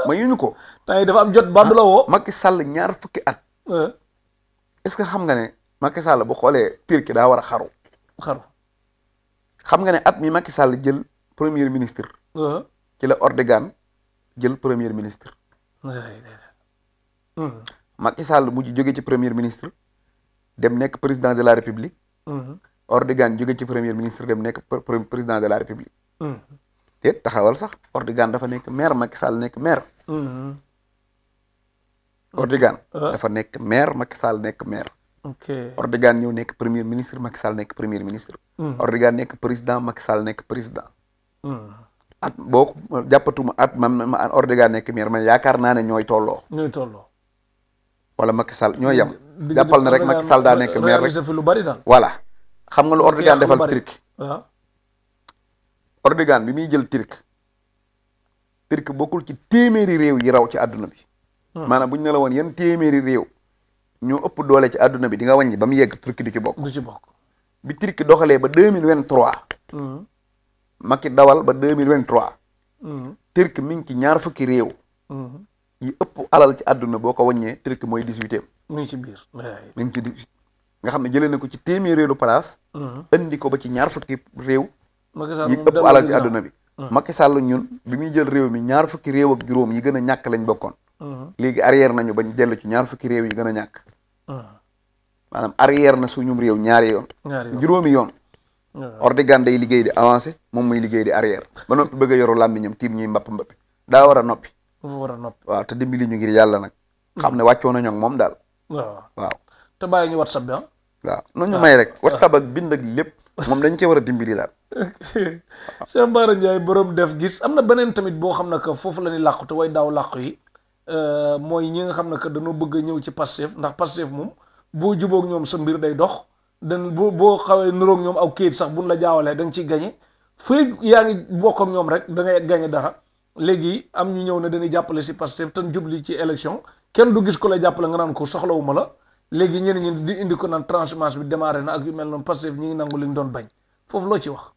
mayuñu ko tay dafa am jot bandu la woo Macky Sall ñaar fukki at est-ce que xam nga ne Macky Sall bu xoolee Turquie daa war a xaru xam nga ne at mi Macky Sall jël premier ministre ci la Erdogan jël premier ministre Macky Sall mujj jóge ci premier ministre dem nekk président de la République Erdogan jóge ci premier ministre dem nekk président de la République te taxawal sax Erdogan dafa nekk maire Macky Sall nekk maire Erdogan dafa nekk maire Macky Sall nekk maire Erdogan ñëw nekk premier ministre Macky Sall nekk premier ministre Erdogan nekk président Macky Sall nekk président at boo ko jàppatuma at man Erdogan nekk maire man yaakaar naa ne ñooy tolloo wala Macky Sall ñooy yem jàppal na rek Macky Sall daa nekk maire rek voilà xam nga lu Erdogan defal Turquie Erdogan bi muy jël Turquie bokkul ci téeméeri réew yi raw ci àdduna bi maanaam bu ñu ne la woon yan téeméeri réew ñoo ëpp doole ci àdduna bi di nga wàññi ba mu yegg Turquie du ci bokk bi Turquie doxalee ba 2023 Macky dawal ba 2023 Turquie mi ngi ci ñaar fukki réew yi ëpp alal ci àdduna boo ko wàññee Turquie mooy 18e mi ngi ci biir mi ngi ci 18 nga xam ne jëlee na ko ci téeméeréelu place indi ko ba ci ñaar fukki réew yi ëpp alal ci àdduna bi Macky Sall ñun bi muy jël réew mi ñaar fukki réew ak juróom yi gën a ñàkk lañ bokkoon léegi arrière nañu bañ jël ci ñaar fukki réew yi gën a ñàkk maanaam arrière na suñum réew ñaari yoon juróomi yoon Erdogan day liggéey di avancé moom muy liggéey di arrière ba noppi bëgg a yoru làmmiñam tiim ñuy mbappi daa war a noppi waaw te dimbali ñu ngir yàlla nag xam ne wàccoo nañu ak moom daal waaw te bàyyi ñu WhatsApp bi waaw noonu ñu may rek WhatsApp ak bind ak lépp moom dañ cee war a dimbali daal Cheikh Bara Ndiaye borom def gis am na beneen tamit boo xam ne que foofu la ñuy làqu te way daaw làqu yi mooy ñi nga xam ne que dañoo bëgg a ñëw ci Pastef ndax Pastef moom boo jubóog ñoom sa mbir day dox boo xawee nuroog ñoom aw kayit sax buñ la jaawalee da nga ciy gañe fii yaa ngi bokk ak ñoom rek da ngay gañe dara léegi am ñu ñëw ne dañuy jàppale si Pastef te jubli ci élection kenn du gis ko la jàppale nga naan ko soxlawuma la léegi ñeneen ñi di indi ko naan transhumance bi démarré na ak yu mel noonu Pastef ñi ngi nangu li ñu doon bañ foofu loo ci wax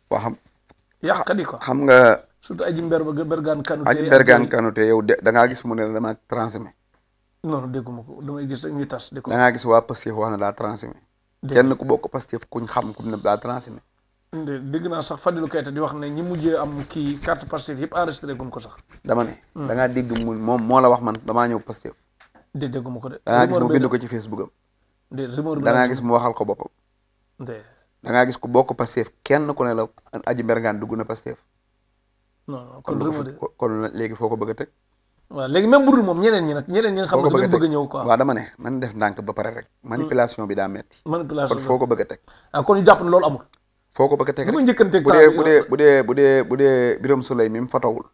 waa xam yàqkat yi ko xam nga surtout Aji Mbergane Kanouté yow da ngaa gis mu ne la dama transhumé non dégguma ko damay gis rek ñu tas di ko da ngaa gis waa Pastef wax na daa transhumé kenn ku bokk Pastef kuñ xam ku ne daa transhumé dégg naa sax Fadilou Keita di wax ne ñi mujjee am kii carte Pastef yëpp enregistré guñ ko sax dama ne da ngaa dégg moom moo la wax man damaa ñëw Pastef dégguma ko de da ngaa gis mu bind ko ci Facebook am da ngaa gis mu waxal ko boppam da ngaa gis ku bokk Pastef kenn ku ne la Aji Mbergane dugg na Pastef non kon léegi foo ko bëgg a teg waaw léegi même budul moom ñeneen ñi nga xam ne dañu bëgg a ñëw quoi waaw dama ne man def ndànk ba pare rek manipulation bi daa metti kon foo ko bëgg a teg kon ñu jàpp ne loolu amul foo ko bëgg a teg rek bu dee Birame Souleye mi mu fatawul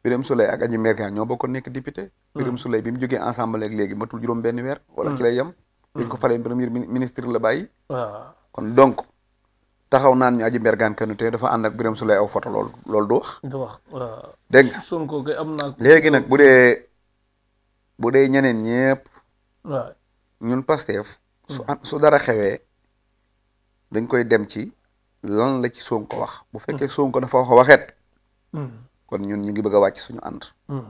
Birame Souleye ak Aji Mbergane ñoo bokkoon nekk député Birame Souleye bi mu jógee ensemble ak léegi matul juróom benn weer wala ci lay yem dañ ko falee premier ministre la bàyyi kon donc taxaw naan ñu Aji Mbergane Kanouté dafa ànd ak Birame Souleye aw photo loolu du wax dégg nga Sonko kay am naa léegi nag bu dee bu dee ñeneen ñëpp waaw ñun Pastef su dara xewee dañ koy dem ci lan la ci Sonko wax bu fekkee Sonko dafa wax waxeet kon ñun ñu ngi bëgg a wàcc suñu ànd bu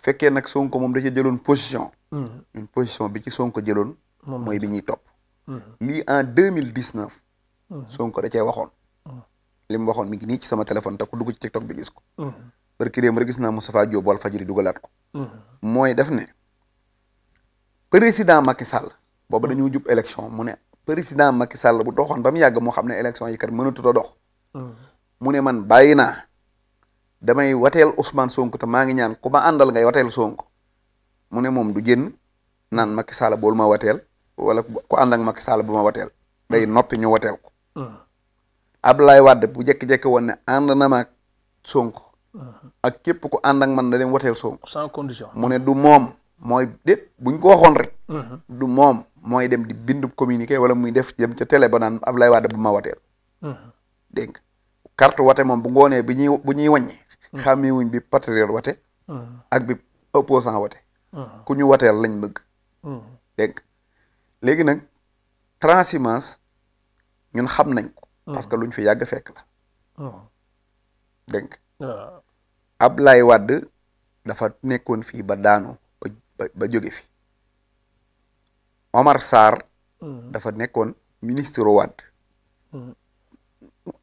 fekkee nag Sonko moom da ci jëloon position ñun position bi ci Sonko jëloon mooy bi ñuy topp lii en 2019 Sonko da cee waxoon li mu waxoon mi ngi nii ci sama téléphone te ku dugg ci TikTok bi gis ko barki démb rek gis naa Moustapha Diop Walf Fadjri dugalaat ko mooy def ne président Macky Sall boobu dañu jub élection mu ne président Macky Sall bu doxoon ba mu yàgg moo xam ne élection yi kat mënatut a dox mu ne man bàyyi naa damay wateel Ousmane Sonko te maa ngi ñaan ku ma àndal ngay wateel Sonko mu ne moom du génn naan Macky Sall boolu ma wateel wala ku ànd ak Macky Sall bu ma wateel day noppi ñu wateel ko Abdoulaye Wade bu jekki-jekki woon ne ànd na ma Sonko ak képp ku ànd ak man na dem wateel Sonko sans condition mu ne du moom mooy déet buñ ko waxoon rek du moom mooy dem di bind communiqué wala muy def dem ca télé ba naan Abdoulaye Wade bu ma wateel dégg nga carte wate moom bu ngoonee bu ñuy wàññi xàmmee wuñ bi patriote wate ak bi opposant wate ku ñu wateel lañ bëgg dégg nga léegi nag transhumance ñun xam nañ ko parce que luñ fi yàgg fekk la dégg nga Abdoulaye Wade dafa nekkoon fii ba daanu ba jóge fi Omar Sarr dafa nekkoon ministre Wade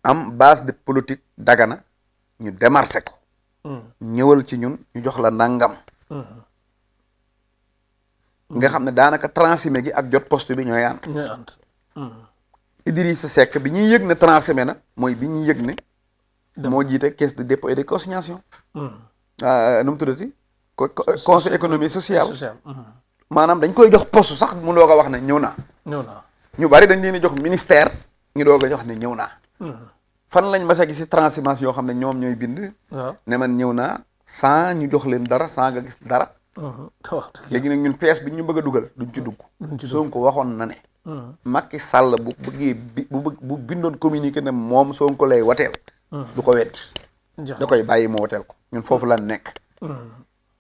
am base de politique Dagana ñu démarché ko ñëwal ci ñun ñu jox la nangam nga xam ne daanaka transhumé gi ak jot poste bi ñooy ànd Idrissa Seck bi ñuy yëg ne transhumé na mooy bi ñuy yëg ne moo jiite caisse de dépôt et de consignation nu mu tuddati conseil économique social maanaam dañ koy jox poste sax mu doog a wax ne ñëw naa ñu bari dañ leen di jox ministère ñu doog a jox ne ñëw naa fan lañ mas a gis si transhumance yoo xam ne ñoom ñooy bind ne man ñëw naa sans ñu jox leen dara sans nga gis dara léegi nag ñun PS bi ñu bëgg a dugal duñ ci dugg Sonko waxoon na ne Macky Sall bu bëggee bu bindoon communiqué ne moom Sonko lay wateel du ko wedd da koy bàyyi moo wateel ko ñun foofu lan nekk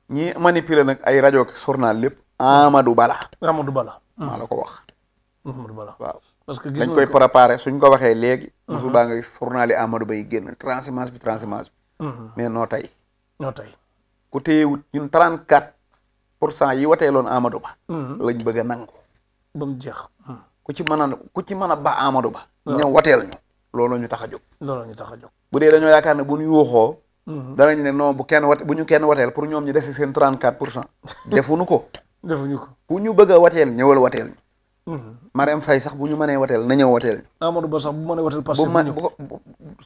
ñi manipuler nag ay rajo ak journal lépp Amadou Bala maa la ko wax Amadou Bala waaw parce que dañ koy préparé suñ ko waxee léegi mosu baa nga journal yi Amadou Ba yi génn transhumance bi mais noo tey ku téyewut ñun 34% yi wateeloon Amadou Ba lañ bëgg a nangu ba mu jeex ku ci mën a ba Amadou Ba ñëw wateel ñu loolu ñu tax a jóg bu dee dañoo yaakaar ne bu ñu yuuxoo danañ ne non bu ñu kenn wateel pour ñoom ñu dese seen 34% defuñu ko ku ñu bëgg a wateel ñëwal wateel ñu Marème Faye sax bu ñu mënee wateel na ñëw wateel ñu Amadou Ba sax bu mënee wateel parce que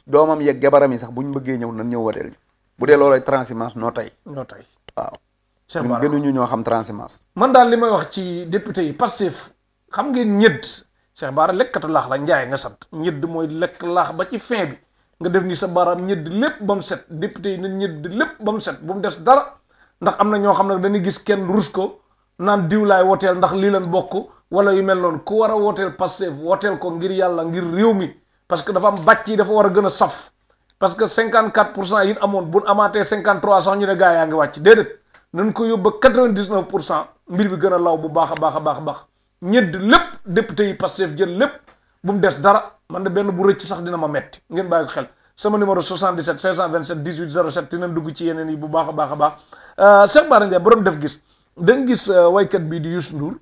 doomam yeeg jabaram yi sax bu ñu bëggee ñëw nan ñëw wateel ñu bu dee loolay transhumance noo tey waaw ñun gënuñu ñoo xam transhumance man daal li may wax ci député yi Pastef xam ngeen ñëdd Cheikh Bara lekkatu laax la njaay nga sant ñëdd mooy lekk laax ba ci fin bi nga def ni sa baaraam ñëdd lépp ba mu set député yi nañ ñëdd lépp ba mu set bu mu des dara ndax am na ñoo xam ne dañuy gis kenn rus ko naan diw laay woteel ndax lii leen bokk wala yu mel noonu ku war a woteel Pastef woteel ko ngir yàlla ngir réew mi parce que dafa am bàcc yi dafa war a gën a saf parce que 54% yi amoon bu amaatee 53 sax ñu ne gaa yaa ngi wàcc déedéet nañ ko yóbba 99% mbir bi gën a law bu baax a baax a baax a baax ñëdd lépp député yi Pastef jël lépp bu mu des dara man de benn bu rëcc sax dina ma metti ngeen bàyyi ko xel sama numéro 77 527 18 07 dinañ dugg ci yeneen yi bu baax a baax a baax Cheikh Bara Ndiaye borom def gis dañ gis waykat bii di Youssou Ndour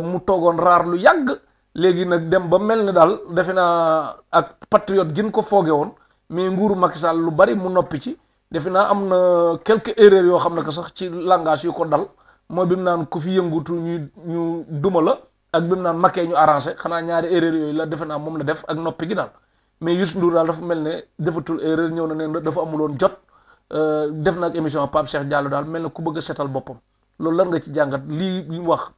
mu toogoon raar lu yàgg léegi nag dem ba mel ni daal defe naa ak patriote gën ko fooge woon mais nguuru Macky Sall lu bari mu noppi ci defe naa am na quelques erreurs yoo xam ne que sax ci langage yu ko dal mooy bi mu naan ku fi yëngutu ñu duma la ak bi mu naan makkee ñu arrangé xanaa ñaari erreur yooyu la defe naa moom la def ak noppi gi daal mais Youssou Ndour daal dafa mel ne defatul erreur ñëw na ne dafa amuloon jot def na ak émission Pape Cheikh Diallo daal mel ne ku bëgg a setal boppam loolu lan nga ci jàngat lii ñu wax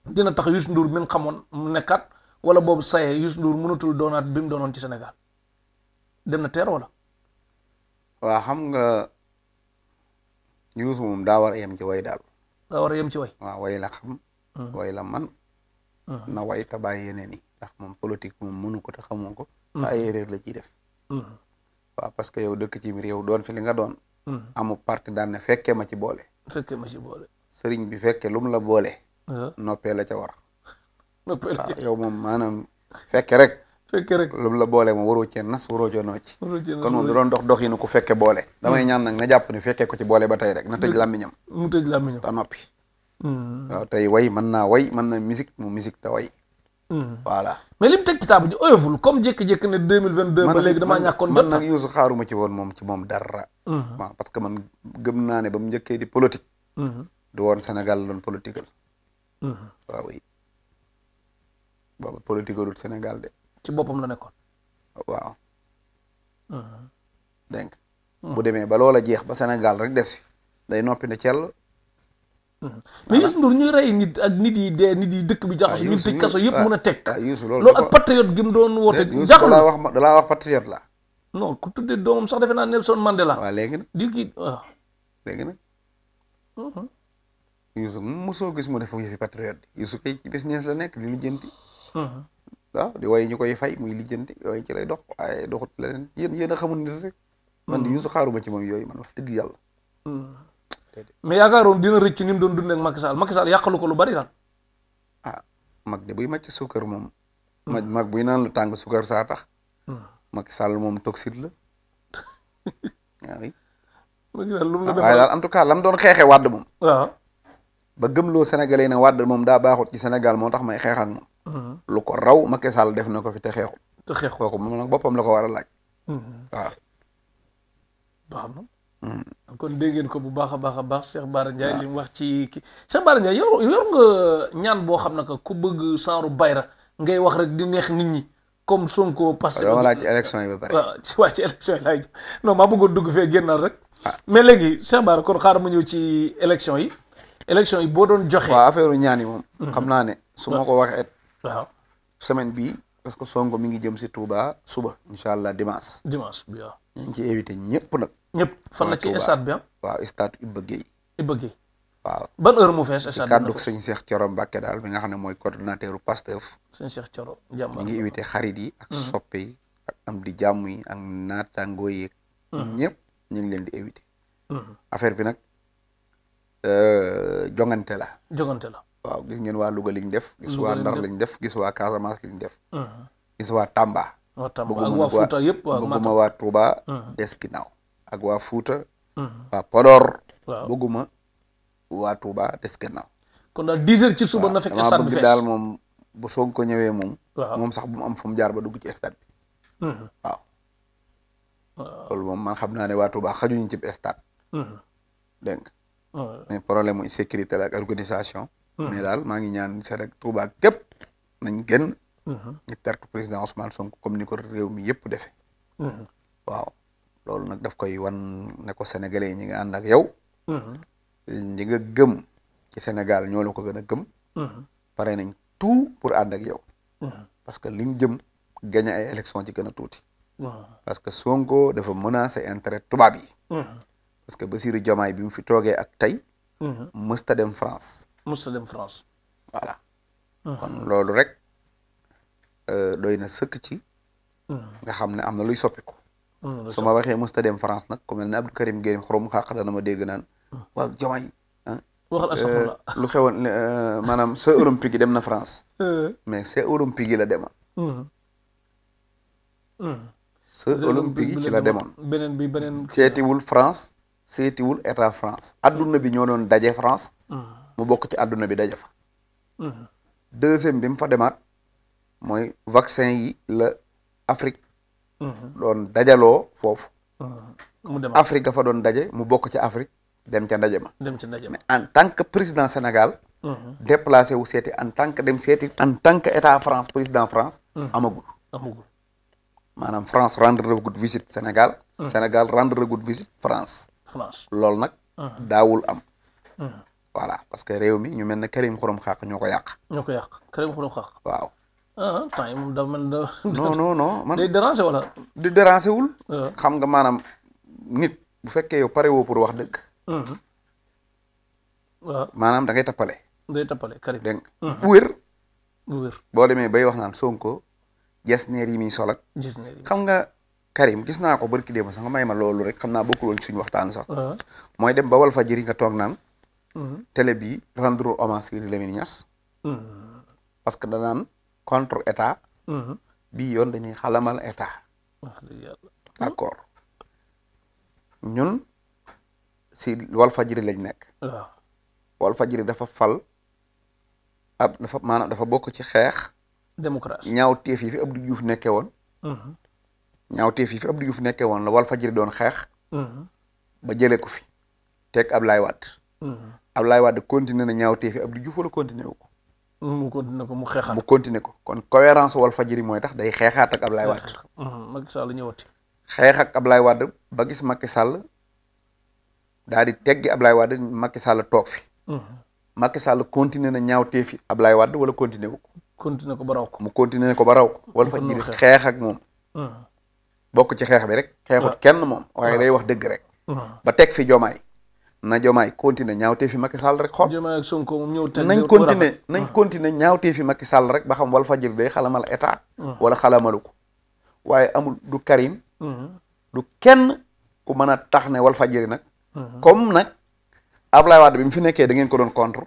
dina tax Youssou Ndour min xamoon mu nekkat wala boobu saye Youssou Ndour mënatul doonaat bi mu doonoon ci Sénégal dem na teer wala waaw xam nga Youssou moom daa war a yem ci way daal daa war a yem ci way waaw way la xam way la man na way te bàyyi yeneen yi ndax moom politique moom mënu ko te xamoo ko ay erreur la ciy def waaw parce que yow dëkk ci réew doon fi li nga doon amu parti daan ne fekkee ma ci boole sëriñ bi fekke lu mu la boole noppee la ca war noppee la waaw yow moom maanaam fekke rek rek lu mu la boole moom waroo cee nas waroo cee nocc kon moom da doon dox yi nu ku fekke boole damay ñaan nag na jàpp ne fekkee ko ci boole ba tey rek na tëj làmmiñam mu tëj làmmiñam te noppi waaw tey way mën na musique mu musique te way voilà mais li mu teg ci table ji oyoful comme jékki-jékki ne 2022 ba léegi damaa ñàkkoon jot man nag Youssou xaaruma ci woon moom ci moom dara waaw parce que man gëm naa ne ba mu njëkkee di politique du woon Sénégal la doon politiqual waaw oui booba politiqualul Sénégal de ci boppam la nekkoon waaw dégg nga bu demee ba loola jeex ba Sénégal rek des fi day noppi ne cell mais Youssou Ndour ñuy rey nit ak nit yi dee nit yi dëkk bi jaxaso ñu tëj kaso yëpp mën a teg Youssou loolu ak patriote gi mu doon woote jaxul dalaa wax patriote la non ku tuddee doomam sax defe naa Nelson Mandela waaw léegi nag di kii waaw léegi nag Youssou mosoo gis mu def yëfi patriote di Youssou kay ci business la nekk di lijjanti waaw di way ñu koy fay muy lijjanti yooyu ci lay dox waaye doxut leneen yéen a xamul nit rek man di Youssou xaaruma ci moom yooyu man wax dëgg yàlla mais yaakaaroon dina rëcc ni mu doon dundee ak Macky Sall yàqalu ko lu bari daal mag de buy màcc suukar moom mag buy naan lu tàng suukar saa tax Macky Sall moom toxique la waaye daal en tout cas lam doon xeexee Wade moom waaw ba gëmloo Sénégalais ne Wade moom daa baaxut ci Sénégal moo tax may xeex ak moom lu ko raw Macky Sall def na ko fi te xeexul kooku moom nag boppam la ko war a laaj waaw baax na kon dégg ngeen ko bu baax a baax Cheikh Bara Ndiaye li mu wax ci kii Cheikh Bara Ndiaye yor nga ñaan boo xam ne que ku bëgg saaru bayra ngay wax rek di neex nit ñi comme Sonko parce que dama laaj ci élection yi ba pare waaw ci élection yi laay non maa bëggoon dugg fee génnal rek mais léegi Cheikh Bara kon xaaral ma ñëw ci élection yi boo doon joxe waaw affaire ñaan yi moom xam naa ne su ma ko waxee waaw semaine bii parce que Sonko mi ngi jëm si Touba suba incha allah dimanche bi waaw ñu ngi ci invité ñëpp nag ñëpp fan la ci stade bi waaw stade Iba Guèye waaw ban heure mu fees stade bi kàddu sëñ Cheikh Thioro Mbacké daal bi nga xam ne mooy coordonnateur u Pastef sëñ Cheikh Thioro jàmm ñu ngi invité xarit yi ak soppe yi ak am di jàmm yi ak naataangoo yi ñëpp ñu ngi leen di invité affaire bi nag jongante la waaw gis ngeen waa Louga liñ def gis waa Ndar liñ def gis waa Casamance liñ def gis waa Tamba ak waa Fouta yëpp bëgguma waa Touba des ginnaaw ak waa Fouta waa Podor bëgguma waa Touba des ginnaaw kon daal 10 heures ci suba na fekk stade bi fees daal moom bu Sonko ñëwee moom sax bu mu am fu mu jaar ba dugg ci stade bi waaw loolu moom man xam naa ne waa Touba xajuñu ci stade dégg nga mais problème mu sécurité la ak organisation mais daal maa ngi ñaan Sénégal Touba képp nañ génn ñu tertu président Ousmane Sonko comme ni ko réew mi yëpp defee waaw loolu nag daf koy wan ne ko sénégalais yi ñi nga ànd ak yow ñi nga gëm ci Sénégal ñoo la ko gën a gëm pare nañ tout pour ànd ak yow parce que liñ jëm gagné ay élection ci gën a tuuti parce que Sonko dafa menacer intérêt tubaab yi parce que Bassirou Diomaye bi mu fi toogee ak tey mësta dem France voilà kon loolu rek doy na sëkk ci nga xam ne am na luy soppiku su ma waxee mësta dem France nag ku mel ne Abdou Karim Gueye xorom xaq dana ma dégg naan waaw Diomaye lu xewoon maanaam sa olympique yi dem na France mais sa olympique yi la demoon sa olympique yi ci la demoon beneen seetiwul France seetiwul état France adduna bi ñoo doon daje France mu bokk ci adduna bi daje fa deuxième bi mu fa demaat mooy vaccin yi la Afrique doon dajaloo foofu Afrique dafa doon daje mu bokk ci Afrique dem ca ndaje ma mais en tant que président Sénégal déplacé wu seeti en tant que dem seeti en tant que état France président France amagul maanaam France rendre good visite Sénégal Sénégal rendre good visite France loolu nag daawul am voilà parce que réew mi ñu mel ne Karim Xurum Xaq ñoo ko yàq Karim Xurum Xaq waaw temps yi moom da mel non man day déranger wala di déranger wul xam nga maanaam nit bu fekkee yow pare woo pour wax dëgg waaw maanaam da ngay tappale Karim dégg nga bu wér boo demee bay wax naan Sonko jesneer yi muy sol ak xam nga Karim gis naa ko barki démb sax nga may ma loolu rek xam naa bokkul woon ci suñu waxtaan sax mooy dem ba Walfadjri nga toog naan télé bi rendre hommage Sidi Lamine Niass parce que danaan contre état bii yoon dañuy xalamal état d'accord ñun si Walfadjri lañ nekk waaw Walfadjri dafa fal dafa maanaam dafa bokk ci xeex démocratie ñaawteef yi fi Abdou Diouf nekkee woon ñaawteef yi fi Abdou Diouf nekkee woon la Walfadjri doon xeex ba jëlee ko fi teg Ablaye Wade Ablaye Wade continué na ñaawteef yi Abdou Diouf wala continué wu ko mu continué ko mu xeexaat mu continué ko kon cohérence Walfadjri mooy tax day xeexaat ak Ablaye Wade Macky Sall ñëwati xeex ak Ablaye Wade ba gis Macky Sall daal di teggi Ablaye Wade Macky Sall toog fi Macky Sall continué na ñaawteef yi Ablaye Wade wala continué wu ko continué ko ba raw ko mu continué ko ba raw ko Walfadjri xeex ak moom bokk ci xeex bi rek xeexut kenn moom waaye day wax dëgg rek ba teg fi Jomaay na Jomaay continué ñaawtee fi Macky Sall rek xool Jomaay ak Sonko moom ñëw teg nañ continué ñaawtee fi Macky Sall rek ba xam Walfadjri day xalamal état wala xalamalu ko waaye amul du Karim du kenn ku mën a tax ne Walfadjri nag comme nag Ablaye Wade bi mu fi nekkee da ngeen ko doon contre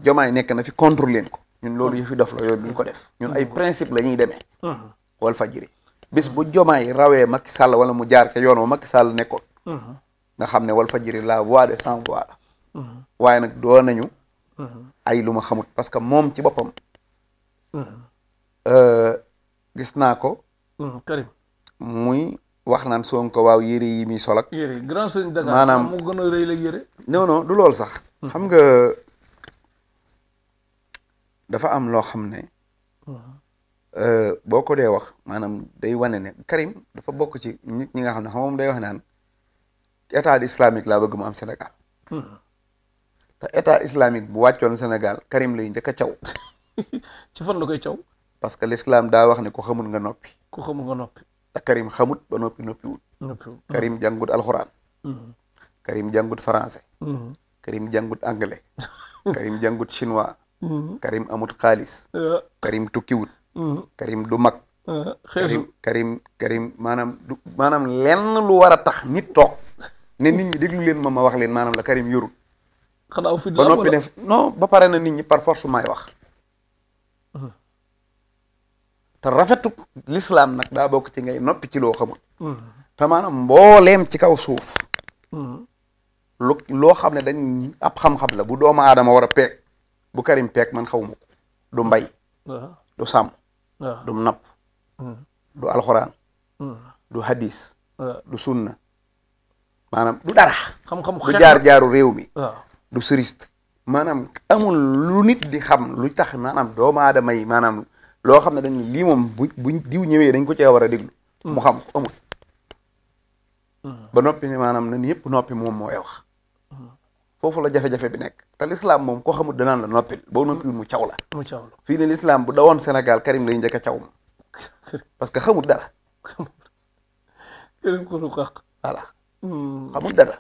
Jomaay nekk na fi contre leen ko ñun loolu yu fi dof la yooyu duñ ko def ñun ay principe la ñuy demee Walfadjri bis bu Jomaay rawee Macky Sall wala mu jaar ca yoon wa Macky Sall nekkoon nga xam ne Walfadjri la voix de sans voix la waaye nag doo nañu ay lu ma xamut parce que moom ci boppam gis naa ko Karim muy wax naan Sonko waaw yére yi muy sol ak yére grand sëñ Dakar maanaam mu gën a rëy la yére non non du loolu sax xam nga dafa am loo xam ne boo ko dee wax maanaam day wane ne Karim dafa bokk ci nit ñi nga xam ne xam moom day wax naan état islamique laa bëgg mu am Sénégal te état islamique bu wàccoon Sénégal Karim lay njëkk a caw ci fan la koy caw parce que l'islam daa wax ne ko xamul nga noppi ku xamul nga noppi te Karim xamut ba noppiwul Karim jàngut alxuraan Karim jàngut français Karim jàngut anglais Karim jàngut chinois Karim amut xaalis Karim tukkiwut Karim du mag Karim maanaam lenn lu war a tax nit toog ne nit ñi déglu leen ma wax leen maanaam la Karim yorul xanaa fi ba noppi ne non ba pare na nit ñi par force may wax te rafetu l'islam nag daa bokk ci ngay noppi ci loo xamul te maanaam mbooleem ci kaw suuf loo xam ne dañ ab xam-xam la bu doomu aadama war a peeg bu Karim peeg man xawma ko du mbay du sàmm du napp du alxuraan du hadis du sunna maanaam du dara xam-xam du jaar-jaaru réew mi du sërist maanaam amul lu nit di xam lu tax maanaam doomu aadama yi maanaam loo xam ne dañ lii moom buñ diw ñëwee dañ ko cee war a déglu mu xam ko amul ba noppi ne maanaam na ñëpp noppi moom mooy wax foofu la jafe-jafe bi nekk te l'islam moom koo xamul danaan la noppil boo noppiwul mu caw la fii ne l'islam bu dawoon Sénégal Karim lay njëkk a caw ma parce que xamul dara voilà xamul dara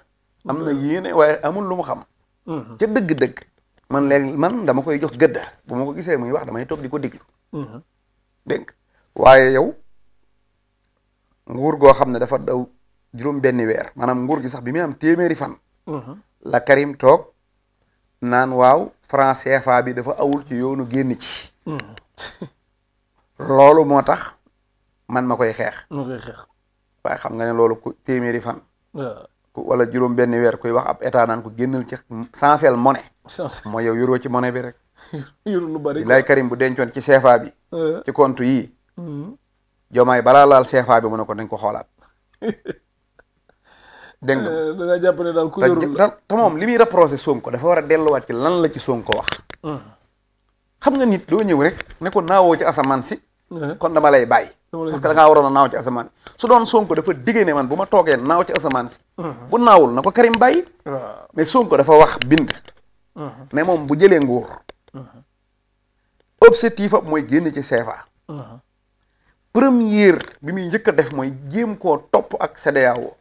am na yéene waaye amul lu mu xam ca dëgg-dëgg man léegi man dama koy jox gëdda bu ma ko gisee muy wax damay toog di ko déglu dégg waaye yow nguur goo xam ne dafa daw juróom benni weer maanaam nguur gi sax bi muy am téeméeri fan la Karim toog naan waaw franc CFA bi dafa awul ci yoonu génn ci loolu moo tax man ma koy xeex waaye xam nga ne loolu ku téeméeri fan wala juróom benni weer kuy wax ab état naan ko génnal ci essentiel monnaie mooy yow yoroo ci monnaie bi rek yoroo lu bari lay Karim bu dencoon ci CFA bi ci compte yii Jomaay balaa laal CFA bi mu ne ko dañ ko xoolaat dégg nga da nga jàpp ne daal ku yorul te moom li muy reproché Sonko dafa war a delluwaat ci lan la ci Sonko wax xam nga nit doo ñëw rek ne ko naawoo ci asamaan si kon dama lay bàyyi parce que da ngaa waroon a naaw ci asamaan su doon Sonko dafa diggee ne man bu ma toogee naaw ci asamaan si bu naawul na ko Karim bàyyi mais Sonko dafa wax bind ne moom bu jëlee nguur objectif am mooy génn ci CFA première bi muy njëkk a def mooy jéem koo topp ak CEDEAO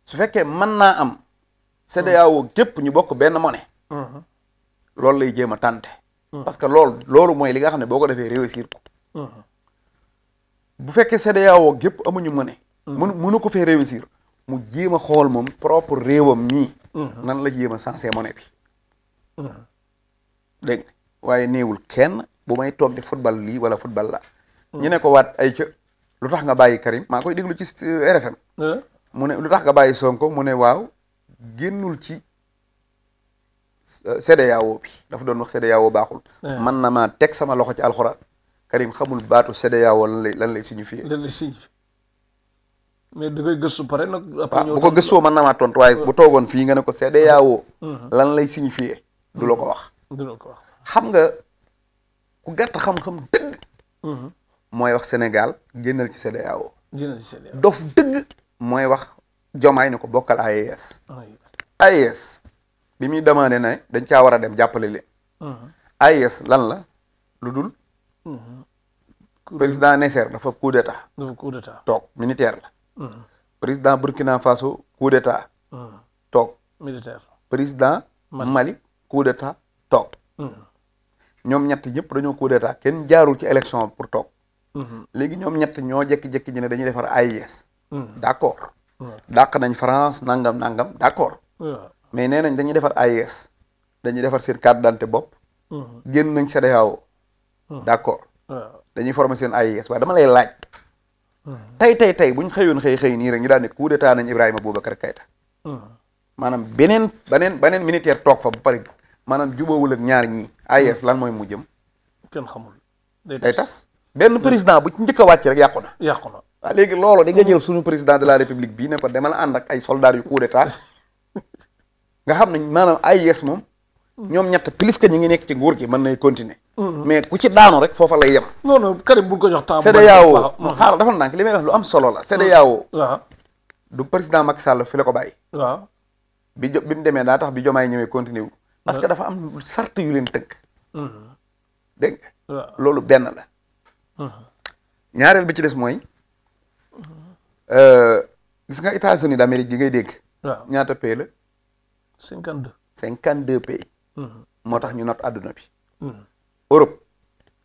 su fekkee mën naa am CEDEAO képp ñu bokk benn monnaie loolu lay jéem a tànte parce que loolu mooy li nga xam ne boo ko defee réussir ko bu fekkee CEDEAO gépp amuñu monnaie mënu ko fee réussir mu jéem a xool moom propre réewam mii nan la jéem a sensé monnaie bi dégg nga waaye néewul kenn bu may toog di football lii wala football la ñu ne ko waat ay ca lu tax nga bàyyi Karim maa koy déglu ci RFM mu ne lu tax nga bàyyi Sonko mu ne waaw génnul ci CEDEAO bi dafa doon wax CEDEAO baaxul man na maa teg sama loxo ci alxuraan Karim xamul baatu CEDEAO lan lay signifier mais da koy gëstu pare nag waaw bu ko gëstoo mën na maa tontu waaye bu toogoon fii nga ne ko CEDEAO lan lay signifier du la ko wax xam nga ku gàtt xam-xam dëgg mooy wax Sénégal génnal ci CEDEAO dof dëgg mooy wax Jomaay ne ko bokkal AES AES bi muy demandé ne dañ caa war a dem jàppale leen AES lan la lu dul président Nasser dafa coup d'état toog militaire la président Burkina Faso coup d'état toog militaire président Mali coup d'état toog ñoom ñett ñëpp dañoo coup d'état kenn jaarul ci élection pour toog léegi ñoom ñett ñoo jekki-jekki ñu ne dañuy defar AES d'accord dàq nañ France nangam d'accord mais nee nañ dañuy defar AES dañuy defar seen carte d'identité bopp génn nañ CEDEAO d'accord dañuy former seen AES waaye dama lay laaj tey buñ xëyoon xëy nii rek ñu daan ne coup d'état nañ Ibrahima Boubacar Keïta maanaam beneen militaire toog fa ba pare maanaam jubóowul ak ñaar ñii AES lan mooy mu jëm kenn xamul day tas benn président bu ci njëkk a wàcc rek yàqu na waaw léegi loolu di nga jël suñu président de la république bii ne ko demal ànd ak ay soldats yu coup d'état nga xam ne maanaam AES moom ñoom ñett plus que ñi ngi nekk ci nguur gi mën nay continuer mais ku ci daanu rek foofa lay yem non Karim bu ko jox temps CEDEAO xaaral dafa ndànk li may wax lu am solo la CEDEAO du président Macky Sall fi la ko bàyyi waaw bi mu demee daa tax bi Diomaye ñëwee continuer wu parce que dafa am sart yu leen tënk dégg nga loolu benn la ñaareel bi ci des mooy gis nga États-Unis d'Amérique gi ngay dégg ñaata pays la 52 pays moo tax ñu not àdduna bi Europe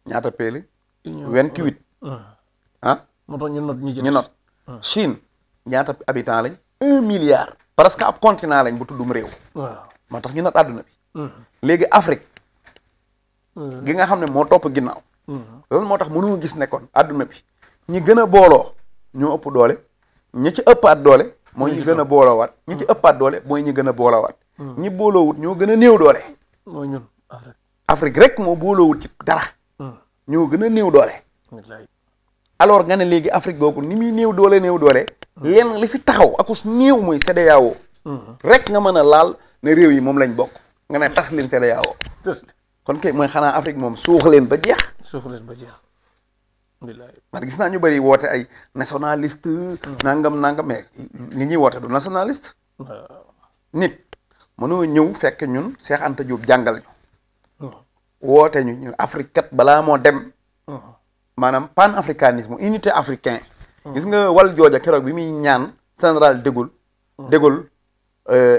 ñaata pays la 28 moo tax ñu not Chine ñaata habitants lañ 1 milliard parce que ab continent lañ bu tuddum réew moo tax ñu not àdduna bi léegi Afrique gi nga xam ne moo topp ginnaaw loolu moo tax mënoo gis ne kon àdduna bi ñi gën a booloo ñoo ëpp doole ñi ci ëppaat doole mooy ñi gën a booloowaat ñi ci ëppaat doole mooy ñi gën a booloowaat ñi booloowut ñoo gën a néew doole mooy ñun Afrique rek moo booloowut ci dara ñoo gën a néew doole alors nga ne léegi Afrique googu ni muy néew doole lenn li fi taxaw akus néew mooy CEDEAO rek nga mën a laal ne réew yi moom lañ bokk nga ne tas leen CEDEAO kon kay mooy xanaa Afrique moom suux leen ba jeex man gis naa ñu bëri woote ay nationaliste nangam mais li ñuy woote du nationaliste nit mënoo ñëw fekk ñun Cheikh Anta Diop jàngal ñu woote ñu Afrique kat balaa moo dem maanaam panafricanisme unité africain gis nga wal jooja keroog bi muy ñaan général de Gaulle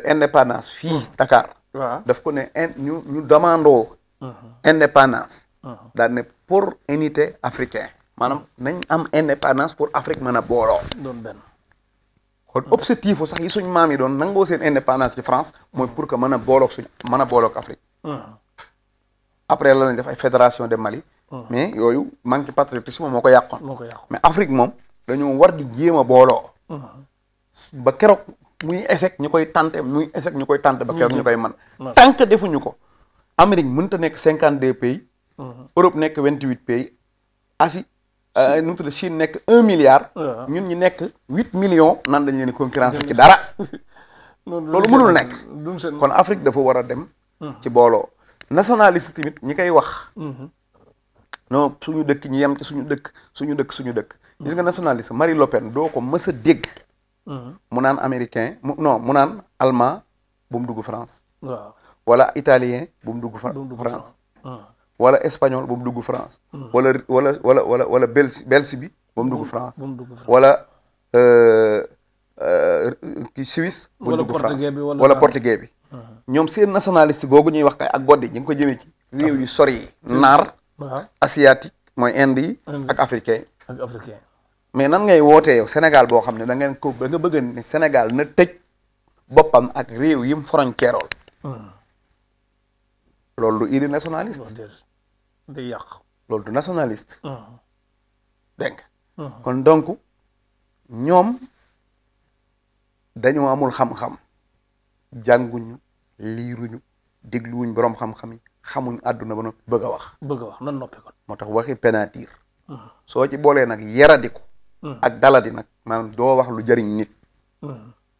indépendance fii Dakar daf ko ne ñu demandoo indépendance daal ne pour unité africain maanaam nañ am indépendance pour Afrique mën a booloo doon benn kon objectif sax yi suñ maam yi doon nangoo seen indépendance ci France mooy pour que mën a booloog Afrique après la lañ def ay fédération de Mali mais yooyu manque patriotisme moo ko yàqoon mais Afrique moom dañoo war di jéem a booloo ba keroog muy échec ñu koy tenter ba keroog ñu koy man tant que defuñu ko Amérique mënta nekk 52 pays Europe nekk 28 pays Asie nu mu tudd Chine nekk 1 milliard ñun ñu nekk 8 millions nan dañ leen di concurrence ci dara loolu mënul nekk kon Afrique dafa war a dem ci booloo nationaliste tamit ñi koy wax non suñu dëkk ñi yem ci suñu dëkk gis nga nationaliste Marie Le Pen doo ko mës a dégg mu naan américain mu naan allemand bu mu dugg France wala italien bu mu dugg France wala espagnol bu mu dugg France wala belge bi bu mu dugg France wala ki Suisse bu mu dugg France wala portugais bi ñoom seen nationaliste googu ñuy wax kay ak boddi ñu ngi ko jëmee ci réew yu sori yi naar asiatique mooy Inde yi ak africain mais nan ngay wootee yow Sénégal boo xam ne da nga bëgg ne Sénégal na tëj boppam ak réew yim frontière loolu du idée nationaliste. day yàq. loolu du nationaliste. dégg nga kon donc ñoom dañoo amul xam-xam jànguñu liiruñu dégluwuñ borom xam-xam yi xamuñ àdduna ba noppi bëgg a wax. bëgg a wax nan noppi kon. moo tax waxi pénatir. soo ci boolee nag yaradiku. ak daladi nag maanaam doo wax lu jëriñ nit.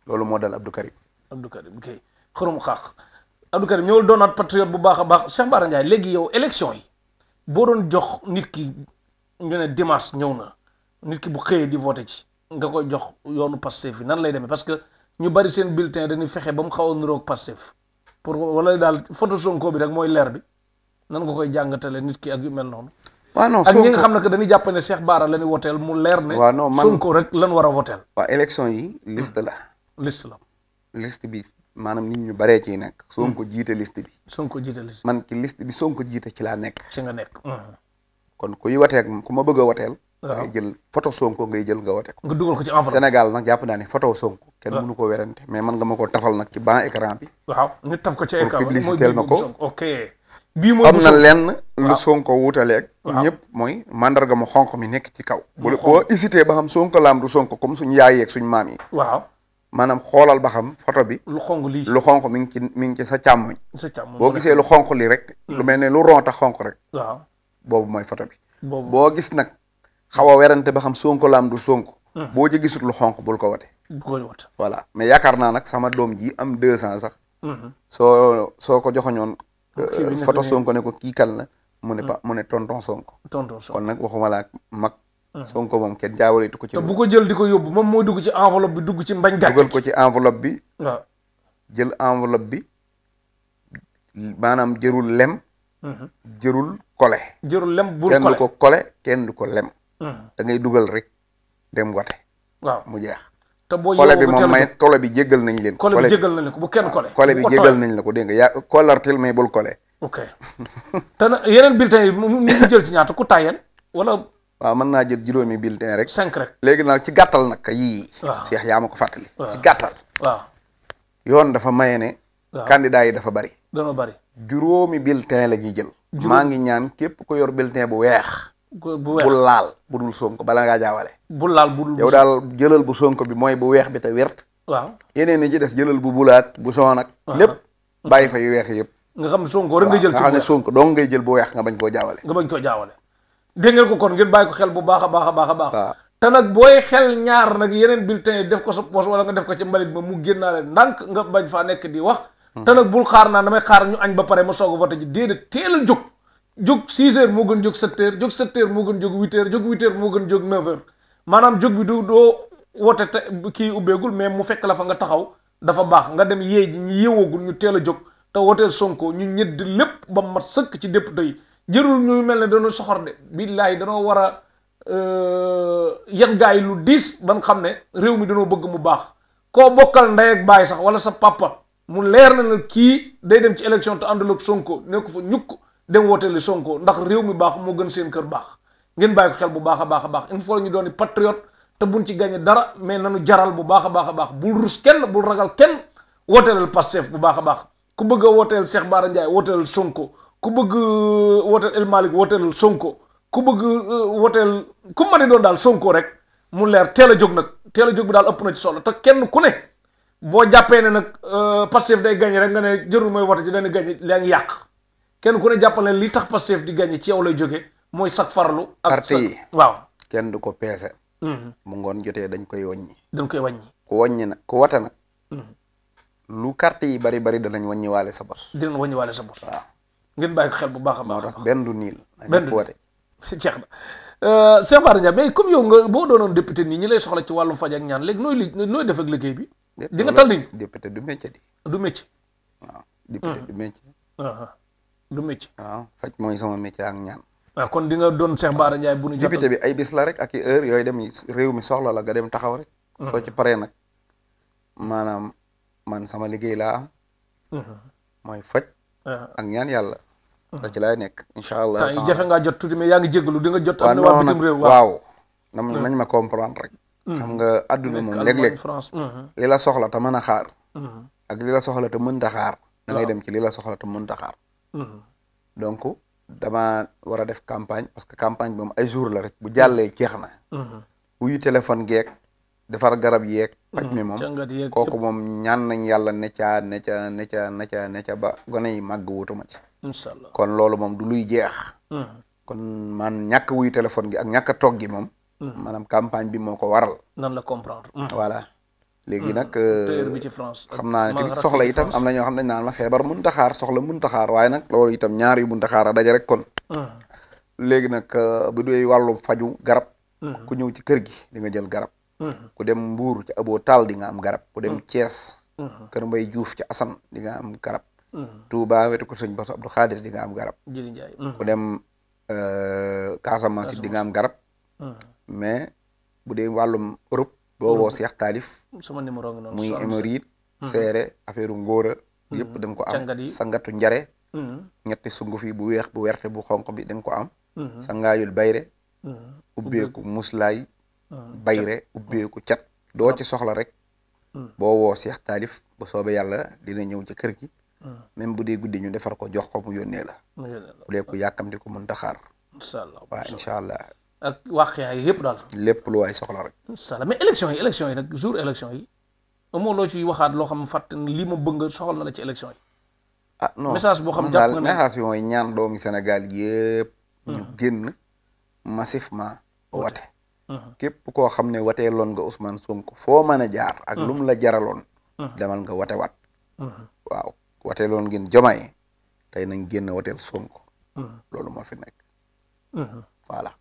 loolu moo dal Abdou Karim. Abdou Karim kay xurum xaax Abdou Karim ñëwul doonaat patriote bu baax a baax Cheikh Bara Ndiaye léegi yow élection yi boo doon jox nit ki ñu ne dimanche ñëw na nit ki bu xëyee di voté ci nga koy jox yoonu Pastef yi nan lay demee parce que ñu bari seen bulletin dañuy fexe ba mu xaw a niroog Pastef pour wala daal photo Sonko bi rek mooy leer bi nan nga koy jàngatale nit ki ak yu mel noonu. waaw non ak ñi nga xam ne que dañuy jàpp ne Cheikh Bara la ñuy woteel mu leer ne. waaw non man Sonko rek lan war a woteel. waaw élection yi liste la. liste la. liste bi maanaam nit ñu baree ciy nekk. Sonko jiite liste bi. Sonko jiite liste man ci liste bi Sonko jiite ci laa nekk. ci nga nekk. kon kuy watee ku ma bëgg a wateel. waaw ngay jël photo Sonko ngay jël nga wate ko. nga dugal ko ci enveloppe. Sénégal nag jàpp naa ne photo Sonko. kenn mënu ko werante mais man nga ma ko tafal nag ci ban écran bi. waaw ñu taf ko ci écran bi publicité ma ko. ok bii mooy am na lenn lu waaw Sonko wutaleeg. waaw ñëpp mooy mandarga mu xonq mi nekk ci kaw. boo hésité ba xam Sonko laam du Sonko comme suñu yaay yeeg suñu maam yi. waaw maanaam xoolal ba xam photo bi. lu xonq lii lu xonq mi ngi ci sa càmmoñ. sa càmm boo gisee lu xonq li rek. lu mel ne lu ron tax xonq rek. waaw boobu mooy photo bi. boobu boo gis nag xaw a werante ba xam Sonko laam du Sonko. boo ci gisut lu xonq bul ko wate. bu ko wat. voilà mais yaakaar naa nag sama doom ji am 2 ans sax. soo ko joxoñoon photo Sonko ne ko kii kan la mu ne mu ne tonton Sonko. tonton Sonko kon nag waxuma laa mag. Sonko moom kenn jaawaleetu ko ci. te bu ko jël di ko yóbbu moom mooy dugg ci enveloppe bi dugg ci mbañ gàcce. dugal ko ci enveloppe bi. waaw jël enveloppe bi maanaam jërul lem. jërul kole. jërul lem bul kenn kole du ko kole kenn du ko lem. da ngay dugal rek dem wate. waaw mu jeex. te boo kole bi moom may kole bi jéggal nañ leen. kole bi jéggal nañ leen ko bu kenn kole. kole bi jéggal nañ la ko dégg nga yaa kolartil mais bul kole. ok te nag yeneen bulletins yi mu jël ci ñaata ku tàyyeen wala. waaw mën naa jël juróomi bulletin rek. 5 rek. léegi nag ci gàttal nag yii. waaw Cheikh yaa ma ko fàttali. waaw ci gàttal. waaw yoon dafa maye ne. waaw candidat yi dafa bari. dana bari. juróomi bulletin la ñuy jël. maa ngi ñaan képp ko yor bulletin bu weex. bu weex bul laal bu dul Sonko bala ngaa jaawale. bul laal bu dul. yow daal jëlal bu Sonko bi mooy bu weex bi te wert. waaw yeneen ni ci des jëlal bu bulaat bu soon ak. lépp bàyyi fa yu weex yëpp. nga xam ne Sonko rek nga jël. nga xam ne Sonko dong ngay jël bu weex nga bañ koo jaawale. nga bañ koo jaawale. dégg ngeen ko kon ngeen bàyyi ko xel bu baax a baax a baax a baax. waaw te nag booy xel ñaar nag yeneen bulletin yi def ko sa poche wala nga def ko ci mbalit ma mu génnaale ndànk nga bañ faa nekk di wax. te nag bul xaar naa damay xaar ñu añ ba pare ma soog a voté ji déedéet teel a jóg. jóg 6 heures moo gën jóg 7 heures jóg 7 heures moo gën jóg 8 heures jóg 8 heures moo gën jóg 9 heures maanaam jóg bi du doo wote te kii ubbeegul mais mu fekk la fa nga taxaw dafa baax nga dem yee ji ñu yeewoogul ñu teel a jóg te woteel Sonko ñu ñëdd lépp ba mat sëkk ci député yi jërul ñu mel ne dañoo soxor de billaahi danoo war a yan gaa yi lu diis ba nga xam ne réew mi dañoo bëgg mu baax koo bokkal ndey ak baay sax wala sa papa mu leer na la kii day dem ci élection te àndul ak Sonko ne ko fa ñukk dem wooteeli Sonko ndax réew mi baax moo gën seen kër baax ngeen bàyyi ko xel bu baax a baax a baax il faut ñu doon patriote te buñ ci gagné dara mais nanu jaral bu baax a baax a baax bul rus kenn bul ragal kenn wooteelal Pastef bu baax a baax ku bëgg a wooteel Cheikh Bara Ndiaye wooteelal Sonko ku bëgg wooteel El Malick wooteelal Sonko ku bëgg wooteel ku ma di doon daal Sonko rek mu leer teel a jóg nag teel a jóg bi daal ëpp na ci solo te kenn ku ne boo jàppee ne nag Pastef day gagné rek nga ne jërul mooy wote ji dañuy gagné yaa ngi yàq kenn ku ne jàppal ne li tax Pastef di gagné ci yow lay jóge mooy sag farlu ak parti yi waaw kenn du ko peese. mu ngoon jotee dañ koy wàññi. dañ koy wàññi. ku wàññi nag ku wate nag. lu carte yi bari bari danañ wàññi waale sa bos. dinañ wàññi waale sa bos. waaw ngeen bàyyi ko xel bu baax a moo baax. tax benn du niil. benn du wate. si jeex na Cheikh Bara Ndiaye mais comme yow nga boo doonoon député nii ñi lay soxla ci wàllum faj ak ñaan léegi nooy def ak liggéey bi. di nga tal niñ député du métier di. du métier. waaw député du métier. du métier. waaw faj mooy sama métier ak ñaan. waaw kon di nga doon Cheikh Bara Ndiaye bu ñu député bi ay bis la rek ak i heure yooyu dem réew mi soxla la nga dem taxaw rek. soo ci paree nag maanaam man sama liggéey laa am. mooy faj. ak ñaan yàlla. da ci laay nekk incha allah. temps yi jafe ngaa jot tuuti mais yaa ngi jégalu di nga jot. am na waaw waa bitim réew waaw nañ ma comprendre rek. xam nga adduna moom léeg-léeg li la soxla te mën a xaar. ak li la soxla te mënta xaar. da ngay dem ci li la soxla te mënta xaar. donc dama war a def campagne parce que campagne bi moom ay jour la rek bu jàllee jeex na. wuyu téléphone geek defar garab yeeg. paj mi moom kooku moom ñaan nañ yàlla ne ca ba gone yi màgg wutuma ci. incha allah kon loolu moom du luy jeex. kon man ñàkk wuyu téléphone gi ak ñàkk a toog gi moom. maanaam campagne bi moo ko waral. nan la comprendre. voilà léegi nag. téer bi ci France. xam naa ne tamit soxla itam am na ñoo xam ne dañ naan ma feebar mënut a xaar soxla mënut a xaar waaye nag loolu itam ñaar yu mënut a xaar a daje rek kon. léegi nag bu dee wàllu faju garab. ku ñëw ci kër gi di nga jël garab. ku dem Mbuur ci Abo Taal di nga am garab ku dem Thiès. Kër Mbay Juuf ci Assane di nga am garab. Touba wetu ko sëñ Bass Abdou Khadir di nga am garab. ku dem Casamance di nga am garab. mais bu dee wàllum Europe boo woo Seex Taalif sama numéro ngi noonu muy hémorroïde seere affaire ngóora yëpp da nga ko am sangatu njare ñetti sunguf yi bu weex bu werte bu xonq bi da nga ko am sangaayul bayre ubbeeku muslaay bayre ubbeeku cat doo ci soxla rek boo woo Seex Taalif ba soobee yàlla dina ñëw ca kër gi même bu dee guddi ñu defar ko jox ko mu yónnee la bu dee ko yàkkamti ko mën taxaar waaw incha allah ak waxyaa yi yëpp daal. lépp lu waay soxla rek. incha allah mais élection yi nag jour élection yi amoo loo ciy waxaat loo xam fàtte lii ma bëgg nga soxal na la ci élection yi. ah non message boo xam jàpp nga ne message bi mooy ñaan doomi Sénégal yëpp. ñu génn massivement wate. képp koo xam ne wateeloon nga Ousmane Sonko foo mën a jaar. ak lum la jaraloon. demal nga wate wat. waaw wateeloon ngeen Diomaye tey nañ génn wateel Sonko. loolu moo fi nekk. voilà.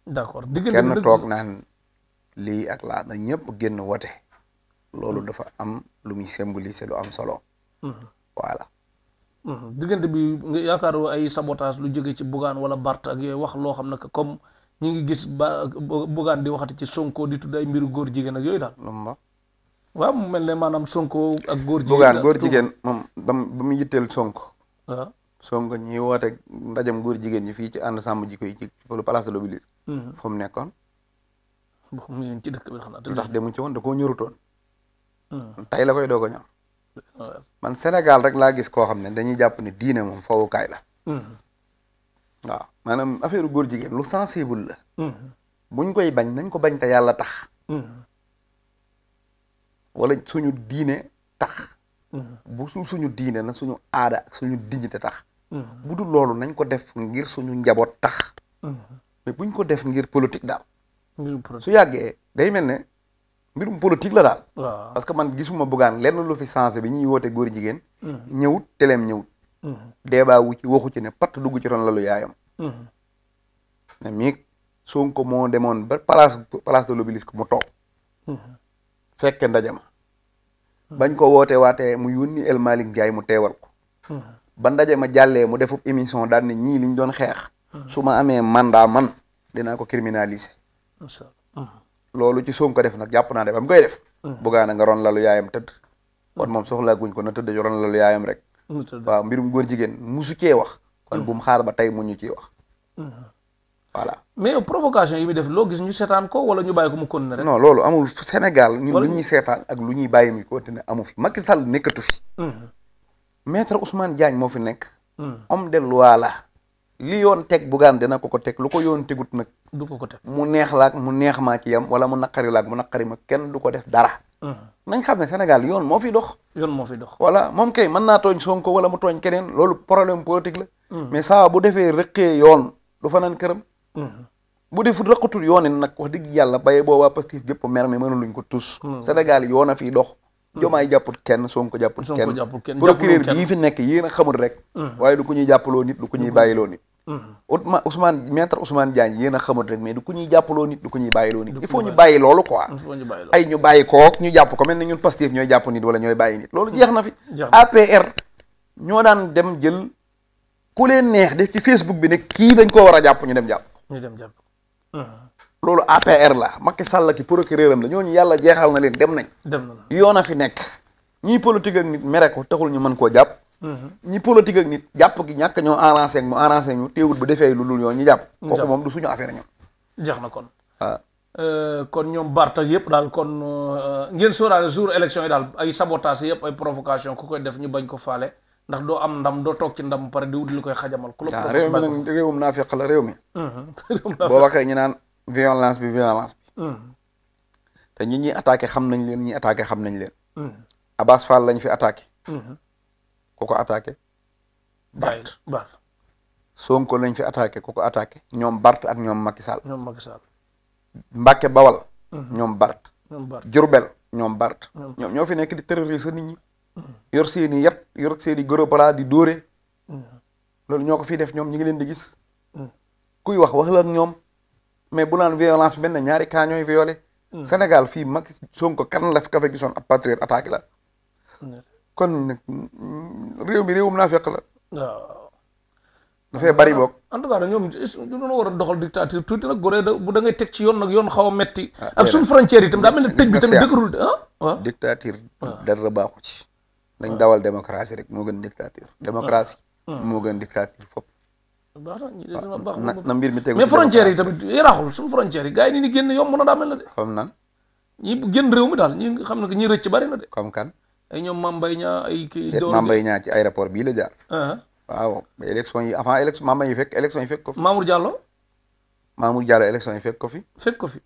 d'accord kenn toog naan lii ak laa na ñëpp génn wote loolu dafa am lu muy symboliser lu am solo. voilà. diggante bi nga yaakaar ay sabotage lu jóge ci Bougane wala Bart ak yooyu wax loo xam ne que comme ñi ngi gis ba Bougane di waxati ci Sonko di tudd ay mbiru góor jigéen ak yooyu daal. waaw mu mel ne maanaam Sonko ak góor jigéen. Bougane góor jigéen moom ba mu yitteel Sonko. waaw Sonko ñi woote ndajam góor jigéen ñi fii ci ànd sàmm jikko yi ci place de l'Obélisque. fu mu nekkoon. mu ngi ci dëkk bi xam naa. ndax demuñ ci woon da koo ñorutoon. tey la koy doog a ñor. man Sénégal rek laa gis koo xam ne dañuy jàpp ne diine moom fawukaay la. waaw maanaam affaire góor jigéen lu sensible la. buñ koy bañ nañ ko bañ te yàlla tax. wala suñu diine tax. bu suñu diine na suñu aada ak suñu dignité tax. bu dul loolu nañ ko def ngir suñu njaboot tax. mais buñ ko def ngir politique daal. su yàggee day mel ne mbirum politique la daal. parce que man gisuma Bougane lenn lu fi changé bi ñuy woote góor jigéen. ñëwut teleem ñëwut. débat wu ci waxu ci ne patt dugg ci ron lalu yaayam. ne mii Sonko moo demoon ba place de l'Obélisque mu toog. fekke ndajama. bañ ko woote waatee mu yónni El Malick Ndiaye mu teewal ko. ba ndajama jàllee mu defub émission daal ne ñii liñ doon xeex. su ma amee mandat man dinaa ko criminaliser. loolu ci Sonko def nag jàpp naa ne ba mu koy def. Bougane nga ron lalu yaayam tëdd. kon moom soxlaa guñ ko na tëdd ron lalu yaayam rek. waaw mbirum góor jigéen musu cee wax. kon bu mu xaar ba tey mu ñu ciy wax. voilà mais provocation yi muy def loo gis ñu seetaan ko wala ñu bàyyi ko mu continuer rek. non loolu amul Sénégal ñun lu ñuy seetaan ak lu ñuy bàyyi muy continuer amu fi Macky Sall nekkatu fi. maître Ousmane Diagne moo fi nekk. homme de loi la. li yoon teg Bougane dina ko teg lu ko yoon tegut nag. du ko teg mu neex la ak mu neex maa ci yam wala mu naqari la ak mu naqari ma kenn du ko def dara. nañ xam ne Sénégal yoon moo fi dox. yoon moo fi dox. voilà moom kay mën naa tooñ Sonko wala mu tooñ keneen loolu problème politique la. mais saa bu defee rëqee yoon du fanaan këram. bu defut rëqatul yoon nag wax dëgg yàlla baye boobaa Pastef gépp mer mi mënuluñ ko tus. Sénégal yoon a fi dox. Jomaay jàpput kenn Sonko jàpput kenn procureur bii fi nekk yéen a xamul rek. waaye du ku ñuy jàppaloo nit du ku ñuy bàyyiloo nit. maître Ousmane Diagne yéen a xamul rek mais du ku ñuy jàppaloo nit du ku ñuy bàyyiloo nit. il faut ñu bàyyi loolu quoi. ay ñu bàyyi kook ñu jàpp ko mel ni ñun Pastef ñooy jàpp nit wala ñooy bàyyi nit loolu jeex na fi. APR ñoo daan dem jël ku leen neex def ci Facebook bi ne kii dañ koo war a jàpp ñu dem jàpp. loolu APR la Macky Sall ki procureur am la ñooñu yàlla jeexal na leen dem nañ. yoon a fi nekk ñii politique ak nit mere ko taxul ñu mën koo jàpp. ñi politique ak nit jàpp gi ñàkk ñoo arrangé ak mu arrangé ñu teewul bu defee lu dul yoon ñu jàpp. kooku moom du suñu affaire ñoom. jeex na kon kon ñoom Barth ak yëpp daal kon ngeen sóoraale jour élection yi daal ay sabotage yëpp ay provocation ku koy def ñu bañ ko faale ndax doo am ndam doo toog ci ndam pare di wut li koy xajamal. ku la réew mi nag réewum naa feq la réew mi. boo waxee ñu naan violence bi. te ñi ñuy attaqué xam nañ leen ñi attaqué xam nañ leen. Abass Fall lañ fi attaqué. ku ko attaqué. Barth. Sonko lañ fi attaqué ku ko attaqué. ñoom Barth ak ñoom Macky Sall. Mbàkke Bawal. ñoom Barth. Jurbel ñoom Barth. ñoom ñoo fi nekk di terroriser nit ñi. yor seeni yat yor seeni gros bras di dóore. loolu ñoo ko fi def ñoom ñi ngi leen di gis. kuy wax la ak ñoom. mais bu naan violence benn ñaari cas ñooy violé. Sénégal fii Macky Sonko kan la fi ka fa gisoon ab patriote attaqué la. kon nag réew mi réewum naa fekk la. waaw. dafay bari boog. en tout cas ñoom du doon war a doxal dictature tuuti nag goree bu da ngay teg ci yoon nag yoon xaw a metti ak suñ frontière yi itam daa mel ne tëj bi tamit dëgërul waaw. dictature dara baaxu ci. dañ dawal démocratie rek moo gën dictature. démocratie moo gën dictature fop baax na na mbir mi tegu mais frontière yi tamit yaraaxul suñu frontière yi gars yi ni génn yomb na daa mel na de. comme nan. ñi génn réew mi daal ñi xam ne que ñi rëcc bari na de. comme kan. ay ñoom Mame Mbaye Niang ay kii. Mame Mbaye Niang ci aéroport bii la jaar. waaw élection yi avant élection Mame Mbaye fekk élection yi fekk ko fi. Mamour Diallo élection yi fekk ko fi. fekk ko fi.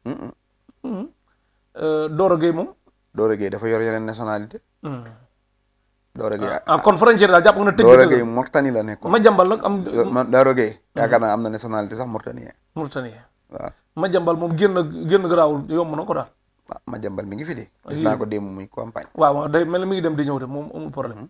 Doro Gueye moom. Doro Gueye dafa yor yeneen nationalité. Doro Gueye kon frontière daal jàpp nga ne tëj. Doro Gueye Mauritanie la nekkoon. Madiambal nag am. Doro Gueye yaakaar naa am na nationalité sax mauritanien. waaw Madiambal moom génn garaawul yomb na ko daal. waaw Madiambal mi ngi fi de. gis naa ko démb muy campagne. waaw day mel ni mi ngi dem di ñëw de moom amul problème.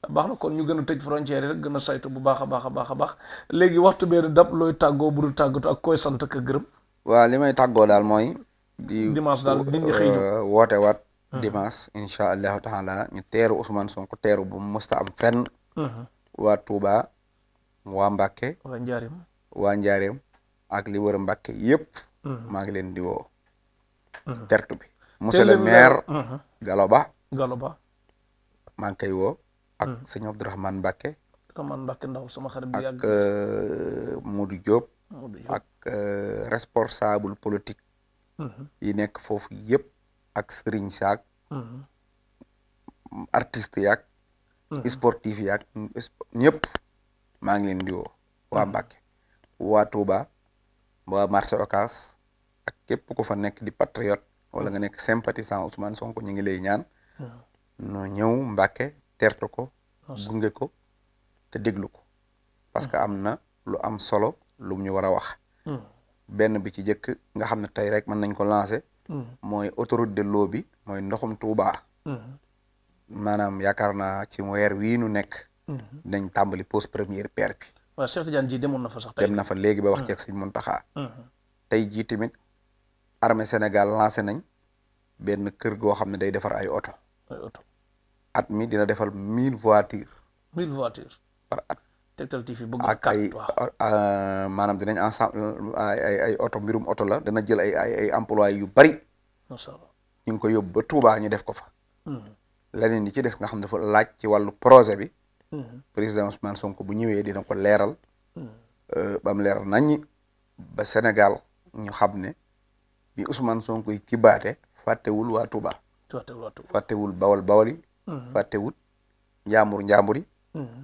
baax na kon ñu gën a tëj frontière yi rek gën a saytu bu baax a baax léegi waxtu bee dab looy tàggoo bu dul tàggatu ak koy sant ka gërëm. waaw li may tàggoo daal mooy. dimanche daal nit ñi xëy na woote waat. dimanche incha allahu taala ñu teeru Ousmane Sonko teeru bu musta am fenn. waa Touba waa Mbacke. waa Njaareem ak li wër Mbacke yëpp. maa ngi leen di woo. tertu bi. monsieur le maire. Gallo Ba maa ngi koy woo. ak sëñ Abdourahmane Mbacke. ndaw sama xarit bi ak Modou Diop. ak responsable politique. yi nekk foofu yëpp. ak Serigne Saak. artiste yaak. sportif yaak ñëpp. maa ngi leen di woo. waa Mbacke. waa Touba. waa marché Ocass. ak képp ku fa nekk di patriote. wala nga nekk sympathisant Ousmane Sonko ñu ngi lay ñaan. no ñëw Mbacke. tertu ko gunge ko te déglu ko parce que am na lu am solo lu ñu war a wax benn bi ci jëkk nga xam ne tey rek mën nañ ko lancer mooy autoroute de l'eau bi mooy ndoxum Touba maanaam yaakaar naa ci weer wii nu nekk dinañ tàmbali pose première pierre bi waaw Cheikh Tidiane ji demoon na fa sax dem na fa léegi ba wax ceeg Sëñ Muntaxa tey jii tamit armée Sénégal lancé nañ benn kër goo xam ne day defar ay oto at mi dina defal 1000 voitures. 1000 voitures. par at. Tektal TV bëgg ak ay maanaam dinañ ensemble ay oto mbirum oto la dana jël ay employés yu bari. macha allah ñu ngi ko yóbbu ba Touba ñu def ko fa. leneen yi ci des nga xam dafa laaj ci wàllu projet bi. président Ousmane Sonko bu ñëwee dina ko leeral. ba mu leeral nañ ba Sénégal ñu xam ne bi Ousmane Sonko yi kibaate fàttewul waa Touba. fàttewul bawal yi. fàttewut njàmbur yi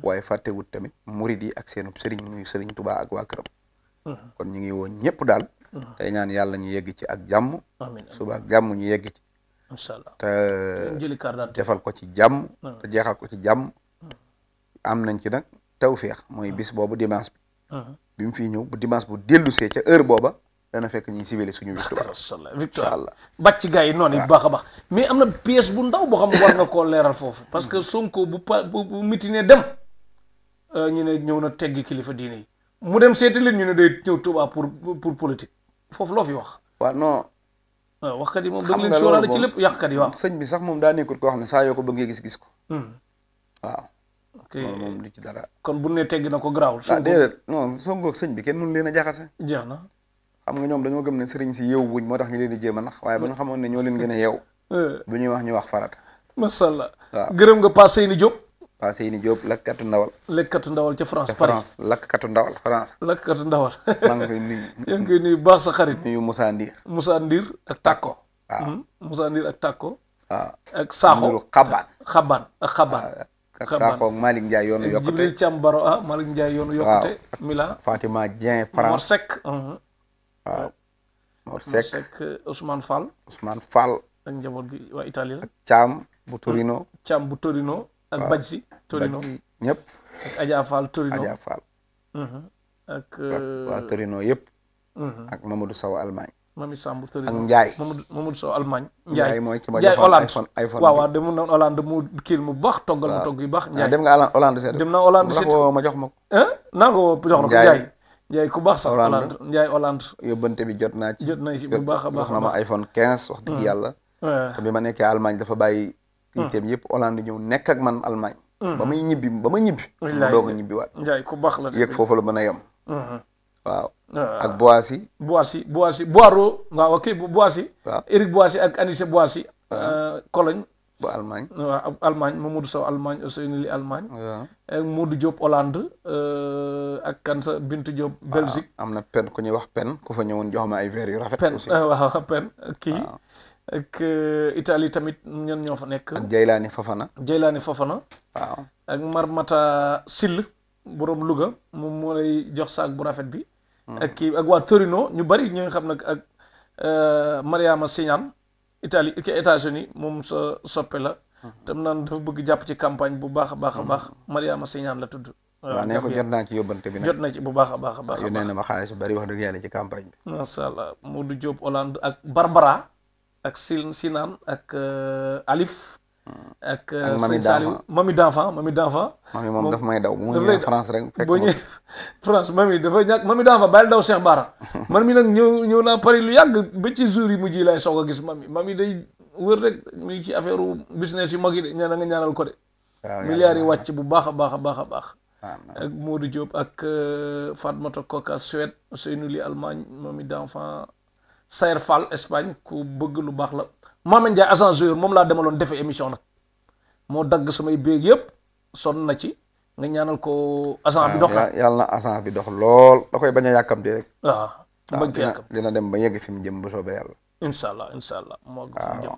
waaye fàttewut tamit murid yi ak seenub sëriñ muy sëriñ Tuubaa ak waa këram kon ñu ngi woon ñëpp daal tey ñaan yàlla ñu yegg ci ak jàmm suba ak jàmm ñu yegg ci inshallah te defal ko ci jàmm te jeexal ko ci jàmm am nañ ci nag tawfeex mooy bis boobu dimanche bi mu fii ñëw bu dimanche bu dellusee ca heure booba dana fekk ñuy civilé suñu victoire victoire bàcc gars yi noonu bu baax a baax mais am na pièce bu ndaw boo xam ne war nga koo leeral foofu parce que Sonko bu mitine dem ñu ne ñëw na teggi kilifa diine yi mu dem seeti leen ñu ne day ñëw Touba pour politique foofu loo fi wax waaw non waxkat yi moom da leen sóoraale ci lépp yàqkat yi waaw sëñ bi sax moom daa nekkut koo xam ne saa yoo ko bëggee gis ko waaw moom du ci dara kon bu ne teggi na ko garaawul déedéet non Sonko ak sëñ bi kenn mënu leen a jaxase jeex na xam nga ñoom dañoo gëm ne sëriñ si yeewu buñ moo tax ñu leen di jéem a nax waaye ba ñu xamoon ne ñoo leen gën a yeew bu ñuy wax ñu wax farata macha allah gërëm nga Pa Seyni Diop Pa Seyni Diop lakkatu ndawal. lekkatu ndawal ca France. ca France lakkatu ndawal France. lakkatu ndawal. maa ngi koy nuyu. yaa ngi koy nuyu baax sa xarit. nuyu Moussa Ndir. Moussa Ndir ak Takko. waaw Moussa Ndir ak Takko. waaw ak Sakho Xabaan. Xabaan ak Xabaan. ak Sakho ak Malick Ndiaye yoonu yokkute. Jibril Thiam Baro Malick Ndiaye yoonu yokkute. Milan Fatima Dieng Mor France. Seck. waaw Mor Mor Seck Seck Ousmane Fall. Ousmane Fall. ak njaboot gi waa Italie la. ak Thiam bu Torino. Thiam bu Torino. ak Badji Torino ñëpp. ak Adja Fall Torino. Adja Fall. ak waa Torino yëpp. ak Mamadou Sow Allemagne. Mami Samb Torino ak Ndiaye. Mamadou Sow Allemagne. Ndiaye mooy ki ma Ndiaye joxoon Hollande iPhone waaw demoon na Hollande mu kiil mu baax toggal mu togg yu baax. Ndiaye dem nga Hollande seet. dem na Hollande seet ma jox ma ko. naa ko jox na ko Ndiaye. Ndiaye ku baax sax Hollande Ndiaye Hollande. yóbbante bi jot naa ci. jot na ci bu baax a baax jox na ma iPhone 15 wax dëgg yàlla. te bi ma nekkee Allemagne dafa bàyyi. itam yëpp Hollande ñëw nekk ak man Allemagne. ba ma ñibbi. ma doog a ñibbi waat. Ndiaye ku baax la. yëg foofu la mën a yem. waaw. ak Boissy. Boiro waaw kii Boissy. waaw Éric Boissy ak Anissé Boissy. Cologne. bu Allemagne. waaw Allemagne Mamadou Sow Allemagne Ousseynou Ly Allemagne. waaw ak Modou Diop Hollande. ak kan sa Bintu Diop Belgique. am na pen ku ñuy wax pen ku fa ñëwoon jox ma ay verre yu rafet. pen aussi waaw pen kii. ak Italie tamit ñan ñoo fa nekk. ak Jeylaani Fofana. Jeylaani Fofana. waaw ak Marmata Sill borom Louga moom moo lay jox saak bu rafet bi. ak kii ak waa Torino ñu bari ñi nga xam nag ak Mariama Signan Italie ki États-Unis moom sa soppe la. tam naan dafa bëgg jàpp ci campagne bu baax a baax a baax. Mariama Signan la tudd. waaw nee ko jot naa ci yóbbante bi nag. jot na ci bu baax a baax a baax. yónnee na ma xaalis bu bari wax dëgg yàlla ci campagne bi. macha allah Modou Diop Hollande ak Barbara ak Sinan ak Alif. ak Mami Saliou Mami d'enfant Mami moom daf may daw bu mu ñëwee France rek. fekk boo ñëwee France Mami dafa ñàkk Mami d'enfant bàyyil daw Cheikh Bara man mi nag ñëw naa Paris lu yàgg ba ci jour yi mujj yi lay soog a gis Mami day wër rek mi ngi ci affaire business yu mag yi de ñaan nga ñaanal ko de. waaw milliards yi wàcc bu baax a baax a baax a baax. ak Modou Diop ak Fatmata Koka Suède Ousseynou Ly Allemagne Mami d'enfant Sayer Fall Espagne ku bëgg lu baax la. Mamadou Ndiaye agent joueur moom laa demaloon defee émission nag moo dagg samay béeg yëpp sonn na ci nga ñaanal ko agent bi dox la yàlla na agent bi dox lool da koy bañ a yàkkamti rek. waaw bañ ko yàkkamti dina dem ba yegg fi mu jëm bu soobee yàlla. incha allah moo fi mu jëm.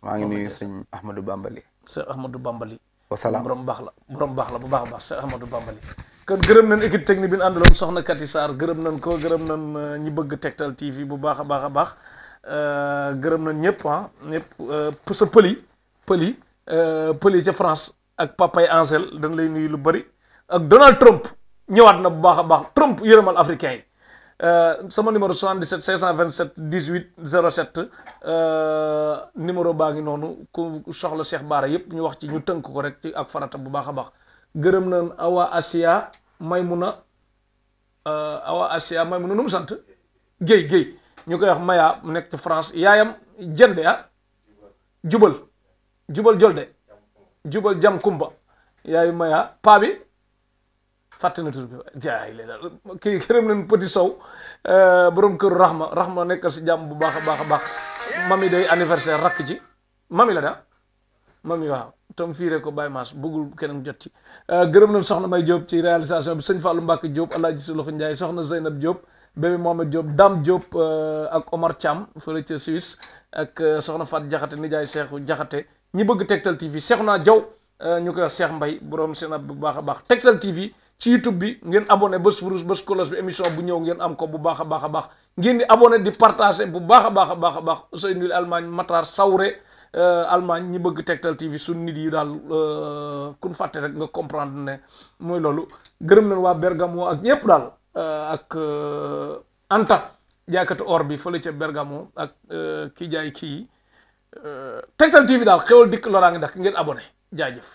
maa ngi nuyu sëñ Ahmadou Bambali. sëñ Ahmadou Bambali. wasalaam borom baax la bu baax a baax sëñ Ahmadou Bambali. kon gërëm nañ équipe technique bi ñu àndaloon soxna Kati Sarr gërëm nañ ko gërëm nañ ñi bëgg Tektal TV bu baax a baax a baax. gërëm nañ ñëpp ñëpp sa pëli ca France ak papay Ansel dañ lay nuyu lu bari ak Donald Trump ñëwaat na bu baax a baax Trump yërëmal africain yi sama numéro 77 527 18 07 numéro baa ngi noonu ku soxla Cheikh Bara yëpp ñu wax ci ñu tënk ko rek ci ak farata bu baax a baax gërëm nañ Awa Asia Maymuna nu mu sant Guèye ñu koy wax Maya mu nekk ci France yaayam jënde jubal jam kumba yaayu Maya paa bi fàtte na tur bi jaay la daal kii gërëm nañ Petit Sow borom këru Rahma nekkal si jàmm bu baax a baax a baax mami day anniversaire rakk ci mami la da mami waaw tom fiiree ko Baye Mass bëggul keneen jot ci gërëm nañ soxna May Diop ci réalisation bi sëñ Fallou Mbacke Diop Alaaji Suluxu Ndiaye soxna Zeynab Diop bébé Mohamed Diop Dame Diop ak Omar Thiam fële ca Suisse ak soxna Fat Jaxate nijaay Seexu Jaxate ñi bëgg Tektal TV Seexuna Jaw ñu koy wax Cheikh Mbay borom seen bu baax a baax Tektal TV ci YouTube bi ngeen abonné bés furus bés kolos bi émission bu ñëw ngeen am ko bu baax a baax a baax ngeen di abonné di partager bu baax a baax a baax a baax Ousseynou Ly Allemagne Matar Sawre Allemagne ñi bëgg Tektal TV suñ nit yi daal kun fàtte rek nga comprendre ne mooy loolu gërëm nañ waa Bergamo ak ñëpp daal ak Anta jaaykatu or bi fële ca Bergamo ak kii jaay kii Tektal TV daal xewal dikk loraa ngi dak ngeen abonné jaajëf